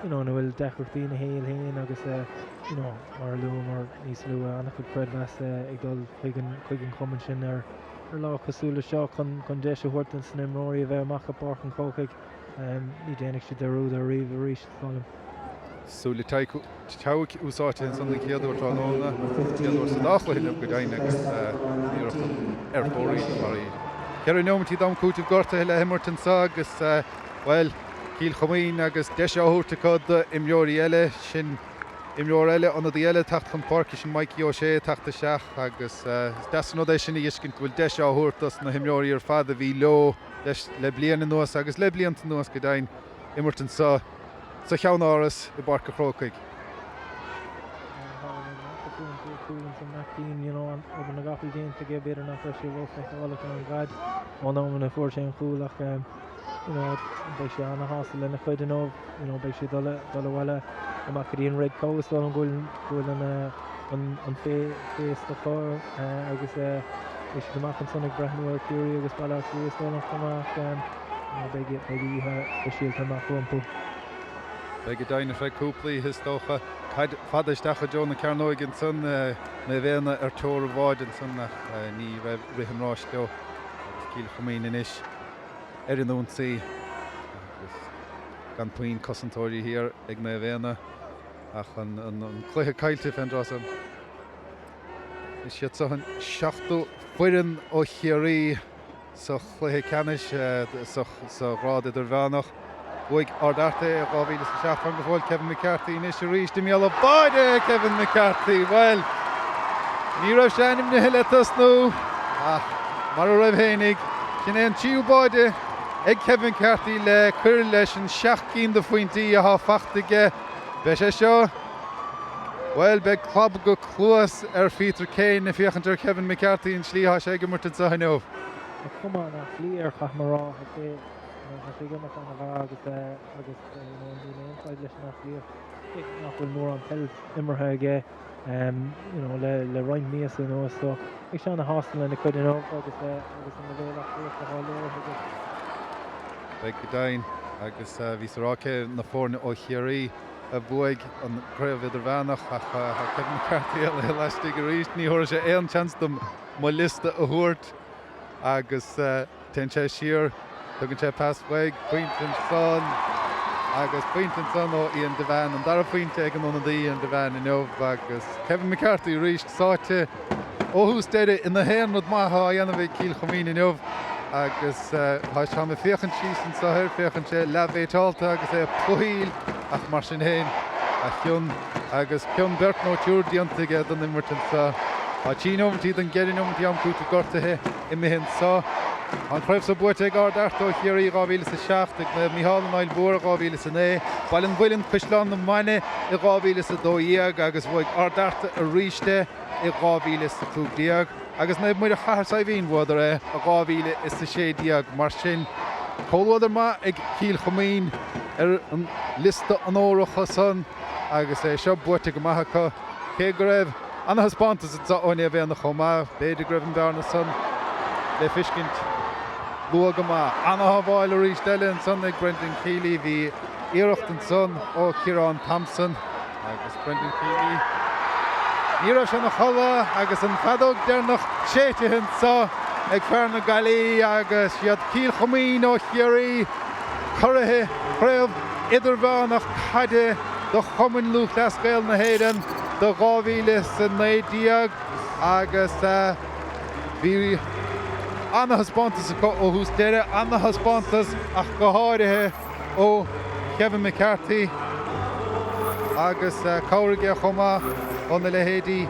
B: you know, ina bhfuil deacrachtaí ina shaol féin agus you know, mar a luamar níos luaithe, an-chuid creidmheas ag dul chuig an, chuig an chumann sin ar, ar lá cosúil le seo chun, chun deis a thabhairt dos na imreoirí a bheith amach i bPáirc an Chrócaigh. Ní dhéanfaidh siad dearúd air riamh arís, is dóigh liom.
A: Súile Tadhg úsáidte ansan den chéad uair tráthnóna, chéad uair sa dá chluiche inniu go deimhin agus iarracht ar fóraoil faraor. Ceithre neomaití d'am cúitimh gortaithe le himirt anso agus, bhuel, Cill Choimín agus deis á thabhairt acu d'imreoirí eile, sin imreoir eile, ionadaí eile ag teacht chun páirce, sin Mikey O'Shea ag teacht isteach agus is deas an rud é sin a dh'fheiscint go bhfuil deis á thabhairt dos na himreoirí ar fad a bhí leo leis le bliain anuas agus le blianta anuas go deimhin, imirt anso sa cheannáras i bPáirc a' Chrócaigh.
B: cúl ansan Matt Keane, you know, obair na gcapall déanta aige, b'fhéidir nach raibh sé ró-fheiceálach ar an gcaid ón am a fuair sé an chúl ach you know, beidh sé ana-shásta lena chuid inniu, you know, beidh sé dul dul abhaile amach go dtí an Red Cow is dóigh liom go bhfuil go bhfuil an an an féasta acu agus beidh siad amach ansan ag breathnú ar Ciarraí agus Baile Átha Cliath is dóigh liom chomh maith ach you know, beidh beidh oíche speisialta amach rompu.
A: Beidh go deimhin ar feadh cúpla oíche is dócha. Caid fada isteach i dtreo na cearnóige ansan, Naomh Éanna ar thóir an bháide ansan ach ní raibh rith an ráis leo agus Cill Choimín anois ar an ionsaí agus gan puinn cosantóirí thiar ag Naomh Éanna ach an cluiche caillte fén dtráth san. Is iad seo an seachtú foireann ó Chiarraí. Sa chluiche ceannais sa ghrád idirmheánach, bhuaigh Ard Fhearta é i 2007. Fan go fóill Kevin McCarthy anois arís i mbéal an bháide! Kevin McCarthy, bhuel, ní raibh sé ainmnithe le tosnú ach mar a raibh fhéinig, sin é an tríú báide ag Kevin McCarthy le cur leis an seacht gcinn de phointí atá fachta aige. Beidh sé seo, bhuel, beidh clab go cluas ar Pheter Kane ag féachaint ar Kevin McCarthy an tslí atá sé ag imirt anseo inniu.
B: Tá cuma an aclaí air caithfidh mé a rá. Tá sé tá sé ag imirt an-mhaith agus agus you know níl aon fadhb leis an aclaíocht. Cé nach bhfuil mórán peil imeartha aige you know le le roinnt míosa anuas so beidh sé ana-shásta lena chuid inniu agus agus an leibhéal aclaíochta atá léirithe aige.
A: Beidh go deimhin agus bhíos ag rá cé na foirne ó Chiarraí a bhuaigh an Craobh Idirmheánach ach tá Kevin McCarthy eile laistigh arís. Ní thabharfaidh sé aon seans dom mo liosta a thabhairt agus téann sé siar, tugann sé pas uaidh, pointe ansan agus pointe ansan ó Ian Devane, an dara pointe ag an ionadaí Ian Devane inniu agus Kevin McCarthy arís sáite Ó thús deireadh ina haon rud maith atá á dhéanamh ag Cill Choimín inniu agus tá táim ag féachaint síos anseo air, féachann sé leathbhéiteálta agus é ag puthaíl ach mar sin féin a chion agus cion beirt nó triúr déanta aige den imirt anseo. Tá 3 neomaintí den gceithre neomaintí am cúitimh gortaithe imithe anseo. Tá an chraobh seo buaite ag Ard Fhearta ó Chiarraí 2007, ag Naomh Mícheál an Fhaill Mhór i 2009, Baile an Mhuilinn, Caisleán na Mainge i 2012 agus bhuaigh Ard Fhearta arís é i 2015 agus Naomh Muire Chathair Saidhbhín, bhuadar é i 2016. Mar sin, comhluadar maith ag Cill Choimín ar an liosta onóracha san agus é seo buaite go maith acu, cé go raibh ana-thaispeántas anseo ó Naomh Éanna chomh maith. B'fhéidir go raibh an bhearna san le feiscint luath go maith. Ana-shábháil arís eile ansan ag Brendan Kealy. Bhí iarracht ansan ó Ciarán Thompson. Agus Brendan Kealy, ní raibh sé ina chodladh agus an feadóg deireanach séidte anseo ag fear na Gaillimhe agus siad Cill Choimín ó Chiarraí curaithe Chraobh Idirmheánach Caide do Chumann Lúthchleas Gael na hÉireann do 2019 agus bhí ana-thaispeántas acu ó thús deireadh, ana-thaispeántas ach go háirithe ó Kevin McCarthy agus cabhair aige chomh maith óna leithéidí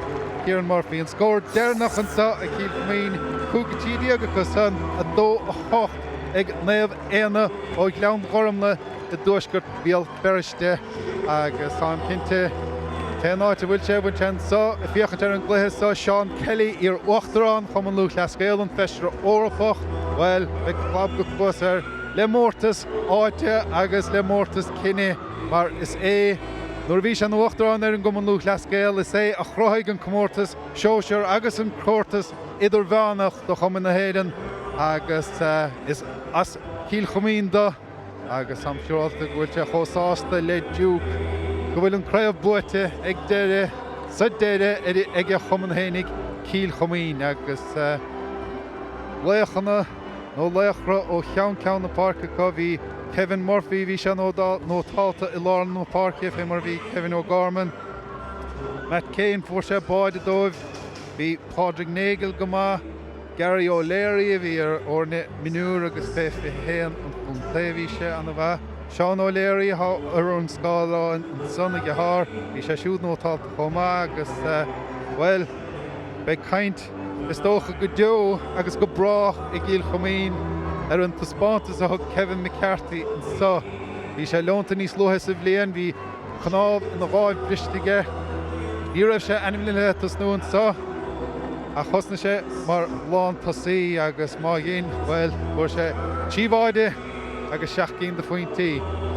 A: Kieran Murphy. An scór deireanach anseo ag Cill Choimín, 5-13 acu san, 2-8 ag Naomh Éanna ó Ghleann Ghormlaith i dtuaisceart Bhéal Feirste agus táim cinnte cén áit a bhfuil sé, bhfuil sé anseo ag féachaint ar an gcluiche seo, Seán Kelly, iar-Uachtarán Chumann Lúthchleas Gael, an Feisire Eorpach, bhuel, beidh clab go cluas air. le mórtas áite agus le mórtas cine mar is é, nuair a bhí sé ina Uachtarán ar an gCumann Lúthchleas Gael, is é a chruthaigh an comórtas sóisear agus an comórtas idirmheánach do chumainn na hÉireann agus is as Cill Choimín do agus táim siúrálta go bhfuil sé chomh sásta le Duke go bhfuil an craobh buaite ag deireadh, sa deireadh ag a chumann fhéinig, Cill Choimín agus laochanna. nó laochra ó cheann ceann na páirce acu. Bhí Kevin Murphy, bhí sé nótálta i lár na páirce, fé mar a bhí Kevin O'Gorman. Matt Kane, fuair sé báide dóibh. Bhí Pádraig Nagle go maith. Gary O'Leary, a bhí ar fhoirne mionúir agus fé 21 an chontae, bhí sé ana-mhaith. Seán O'Leary, atá ar an scáileán ansan, a dheartháir, bhí sé siúd nótálta chomh maith agus, bhuel, beidh caint. Is dócha go deo agus go brách i gCill Choimín ar an taispeántas a thug Kevin McCarthy anseo. Bhí sé leonta níos luaithe sa bhliain, bhí cnámh ina láimh briste aige. Ní raibh sé ainmnithe le tosnú anseo ach thosnaigh sé mar lántosaí agus má dhein, bhuel, fuair sé 3 bháide agus 7 gcinn de phointí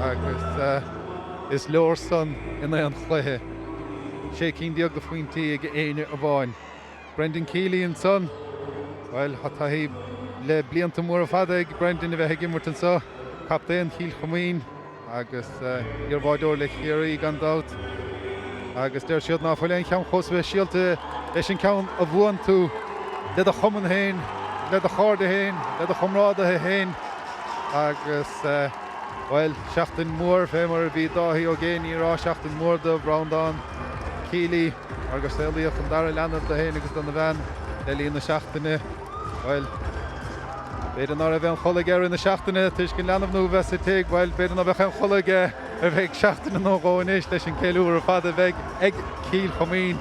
A: agus is leor san in aon chluiche. 16 cinn de phointí ag éinne amháin. Brendan Kiely ansan, bhuel, tá taithí le blianta móra fada ag Brendan a bheith ag imirt anseo, captaen Chill Choimín agus iarbháideoir le Ciarraí gan dabht. Agus deir siad ná fuil aon cheann chomh speisialta leis an ceann a bhuann tú le do chumann féin, le do chairde féin, le do chomrádaithe féin agus, bhuel, seachtain mhór fé mar a bhí Dáithí Ó Géibheannaigh ag rá, seachtain mhór do Bhreandán Kiely. Mar gur saolaíodh an dara leanbh dó féin agus dona bhean le linn na seachtaine, bhuel, b'fhéidir ná raibh aon chodladh aige i rith na seachtaine toisc an leanbh nua bheith sa tigh, bhuel, b'fhéidir ná beadh aon chodladh aige ar feadh seachtaine nó dhó anois leis an gceiliúradh ar fad a bheidh ag Cill Choimín.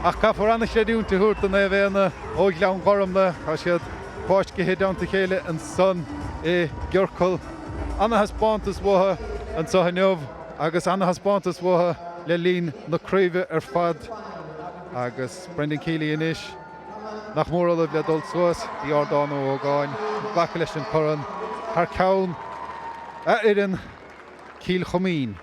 A: Ach caithfear an-chreidiúint a thabhairt do Naomh Éanna ó Ghleann Ghormlaith, tá siad fáiscthe i dteannta a chéile ansan i gciorcal. Ana-thaispeántas uathu anseo inniu. Agus ana-thaispeántas uathu le linn na craoibhe ar fad agus Brendan Kiely anois nach mór ullamh le dul suas dtí Ardán Ó hÓgáin glacadh leis an chorn thar ceann a fhoireann Cill Choimín.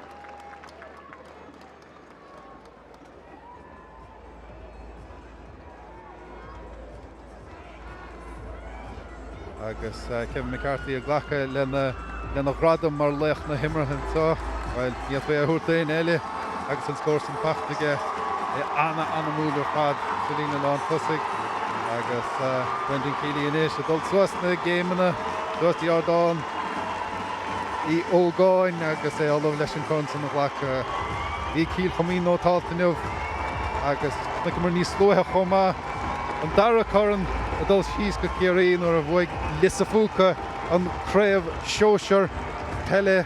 A: Agus Kevin McCarthy ag glacadh lena lena ghradam mar laoch na himeartha anseo, bhuel, ní fhéadfaí é a thabhairt d'éinne eile agus an scór san faighte aige. É ana-anamúil ar fad sa líne lántosaigh agus Brendan Kiely anois ag dul suas na gcéimeanna, suas dtí Ardán Uí Ógáin agus é ullamh leis an chorn san a ghlacadh. Bhí Cill Choimín nótálta inniu agus chonaiceamar níos luaithe chomh maith an dara corn ag dul síos go Ciarraí nuair a bhuaigh Lios a' Phúca an craobh sóisear peile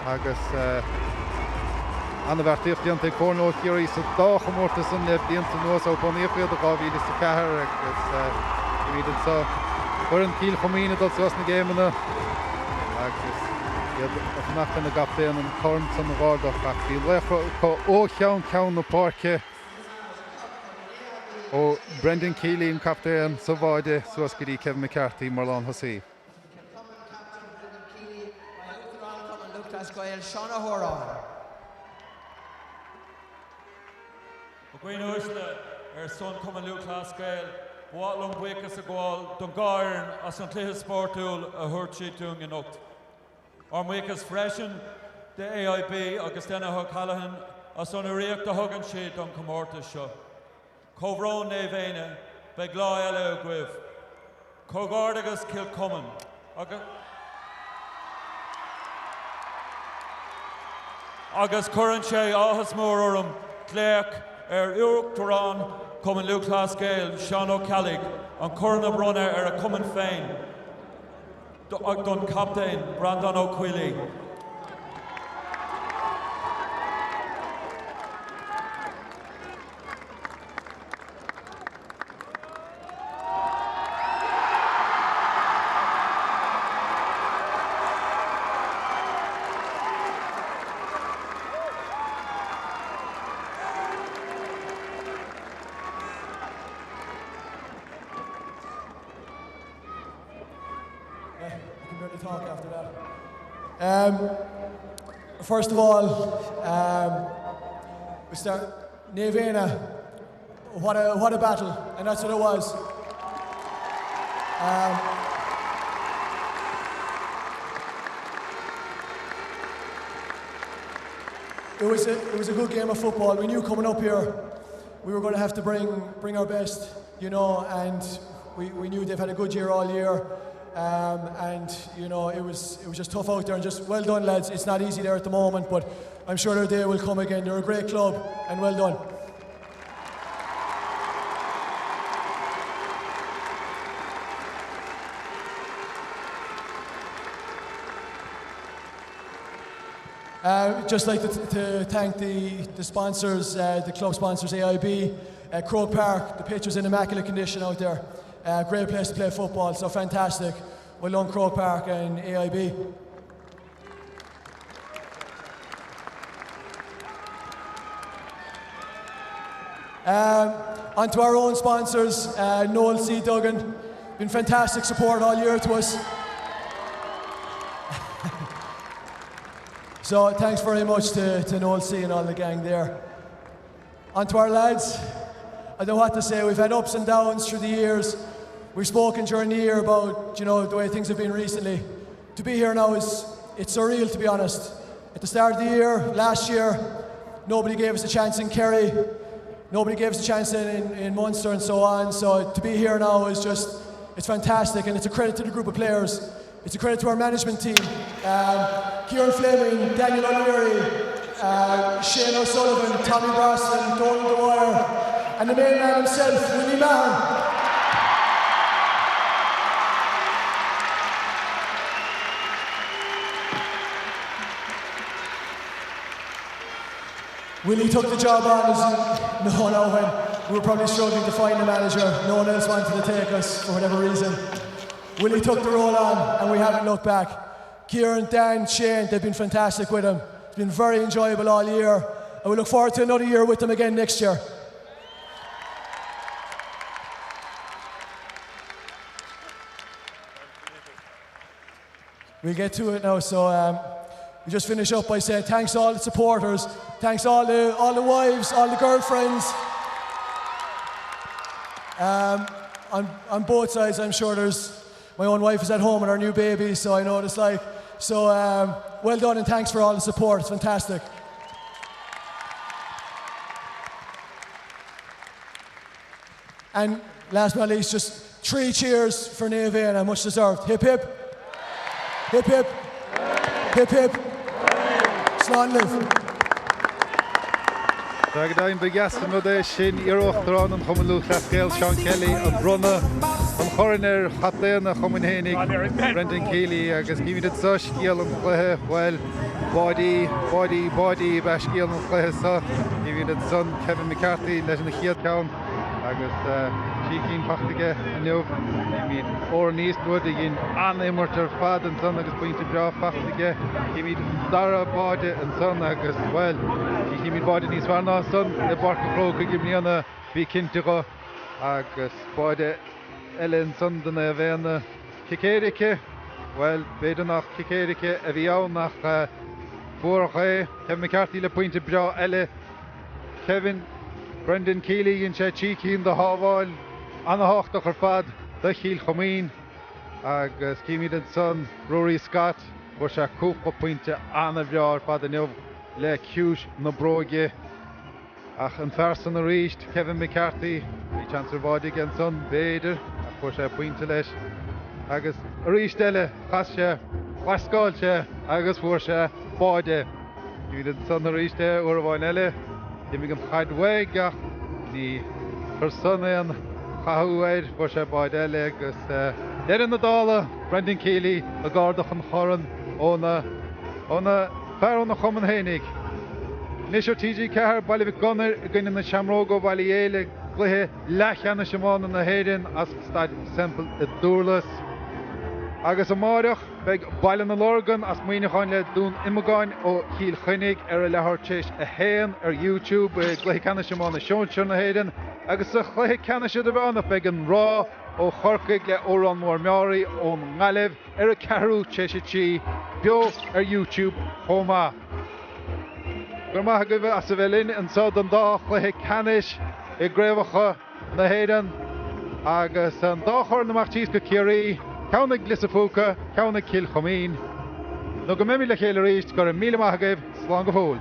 A: agus an-bheartaíocht déanta ag foirne ó Chiarraí sa dá chomórtas san le blianta anuas ó bunaíodh iad i 2004 agus feicimid anseo foireann Chill Choimín ag dul suas na gcéimeanna agus iad ag fanacht lena gcaptaen an corn san a dh'ardach ach bhí laochra acu ó cheann ceann na páirce, ó Brendan Kiely an captaen sa bháide suas go dtí Kevin McCarthy mar lántosaí.
C: A dhaoine uaisle, ar son Chumann Lúthchleas Gael, ba mhaith liom buíochas a ghabháil don dhá fhoireann as an chluiche spórtúil a thabhairt siad dúinn anocht. Ár mbuíochas freisin do AIB agus Denis O'Callaghan as an urraíocht a thugann siad don chomórtas seo. Comhbhrón Naomh Éanna, beidh lá eile agaibh. Comhghairdeachas Cill Choimín agus. Agus cuireann sé áthas mór orm glaoch ar Uachtarán Chumann Lúthchleas Gael, Seán Ó Ceallaigh, an corn a bhronnadh ar a chumann féin don chaptaen, Breandán Ó Caollaí.
D: I can barely talk after that. Um, first of all, um, we start Naomh Éanna, what a, what a battle, and that's what it was. Um, it was, a, it was a good game of football. We knew coming up here we were going to have to bring, bring our best, you know, and we, we knew they've had a good year all year. Um, and you know it was it was just tough out there and just well done lads it's not easy there at the moment but I'm sure their day will come again they're a great club and well done Uh, just like to, to thank the, the sponsors, uh, the club sponsors AIB, uh, Croke Park, the pitch was in immaculate condition out there. Uh, great place to play football, so fantastic. Well done Croke Park and AIB. Um, on to our own sponsors, uh, Noel C. Duggan, been fantastic support all year to us. so thanks very much to, to Noel C and all the gang there. On to our lads, I don't know what to say. We've had ups and downs through the years. We've spoken during the year about you know the way things have been recently. To be here now is it's surreal to be honest. At the start of the year, last year, nobody gave us a chance in Kerry. Nobody gave us a chance in, in, in Munster and so on. So to be here now is just, it's fantastic and it's a credit to the group of players. It's a credit to our management team. Um, Kieran Fleming, Daniel O'Leary, uh, Shane O'Sullivan, Tommy Brosnan, Donald Dwyer, and the main man himself, Willie Maher. Willie took the job on as no no when we were probably struggling to find a manager. No one else wanted to take us for whatever reason. Willie took the role on and we haven't looked back. Kieran, Dan, Shane, they've been fantastic with him. It's been very enjoyable all year and we look forward to another year with them again next year. We'll get to it now. So um, we just finish up by saying thanks to all the supporters, thanks all the, all the wives, all the girlfriends. Um, on, on both sides, I'm sure there's my own wife is at home and our new baby, so I know what it's like. So um, well done and thanks for all the support. It's fantastic. And last but not least, just three cheers for Naomh Éanna, much deserved. Hip hip. Hip hip. Hip hip. Slán libh.
A: Go deimhin ba dheas an rud é sin iar-uachtarán an Chumainn Lúthchleas Gael Seán Kelly ag bronnadh an choirn ar chaptaen a chumainn fhéinig, Brendan Kiely agus címid anseo scéal an chluiche, bhuel, báidí, báidí, báidí ab ea scéal an chluiche seo. Címid ansan Kevin McCarthy leis an chéad cheann. Agus trí cinn fachta aige inniu. Címid Odhrán Eastwood a dhein an-imirt ar fad ansan agus pointe breá fachta aige. Címid an dara báide ansan agus, bhuel, ní chímid báide níos fearr ná san i bPáirc an Chrócaigh i mbliana, bí cinnte dho. Agus báide eile ansan do Naomh Éanna. Cic éirice? Bhuel, b'fhéidir nach cic éirice a bhí ann ach fuaradh é. Kevin McCarthy le pointe breá eile. Kevin, Brendan Kiely, dhein sé trí cinn de shábháil an-thábhachtach ar fad do Chill Choimín agus címid ansan Ruairí Scott, fuair sé cúpla pointe an-bhreá ar fad inniu le ciumhais na bróige. Ach an fear san arís, Kevin McCarthy, bhí seans ar bháide aige ansan, b'fhéidir, ach fuair sé pointe leis agus arís eile chas sé, lascáil sé agus fuair sé báide. Címid ansan arís é uair amháin eile. D'imigh an chaid uaidh ach ní chuir san aon chathú air. Fuair sé báide eile agus deireadh na dála, Brendan Kiely ag ardach an chorn óna óna fear óna chumann fhéinig. Anois ar TG4, Baile Mhic Gonair i gcoinne na Seamróga ó Bhaile Héil i gcluiche leathcheannais iomána na hÉireann as Staid Semple i Dúrlas. Agus amáireach. Beidh Baile na Lorgan as Muineachán le Dún Iomagáin ó Chill Chainnigh ar a leathuair tar éis a haon ar YouTube i gCluiche Ceannais Iomána Sinsir na hÉireann agus sa Chluiche Ceannais Idirmheánach beidh an Ráth ó Chorcaigh le Órán Mór Meáraí ón nGaillimh ar a ceathrú tar éis a 3 beo ar YouTube chomh maith. Go raibh maith agaibh as a bheith linn anseo don dá chluiche ceannais i gcraobhacha na hÉireann agus an dá chorn amach síos go Ciarraí, ceann ag Lios a' Phúca, ceann ag Cill Choimín. Nó go mbeimid le chéile arís, go raibh míle maith agaibh, slán go fóill.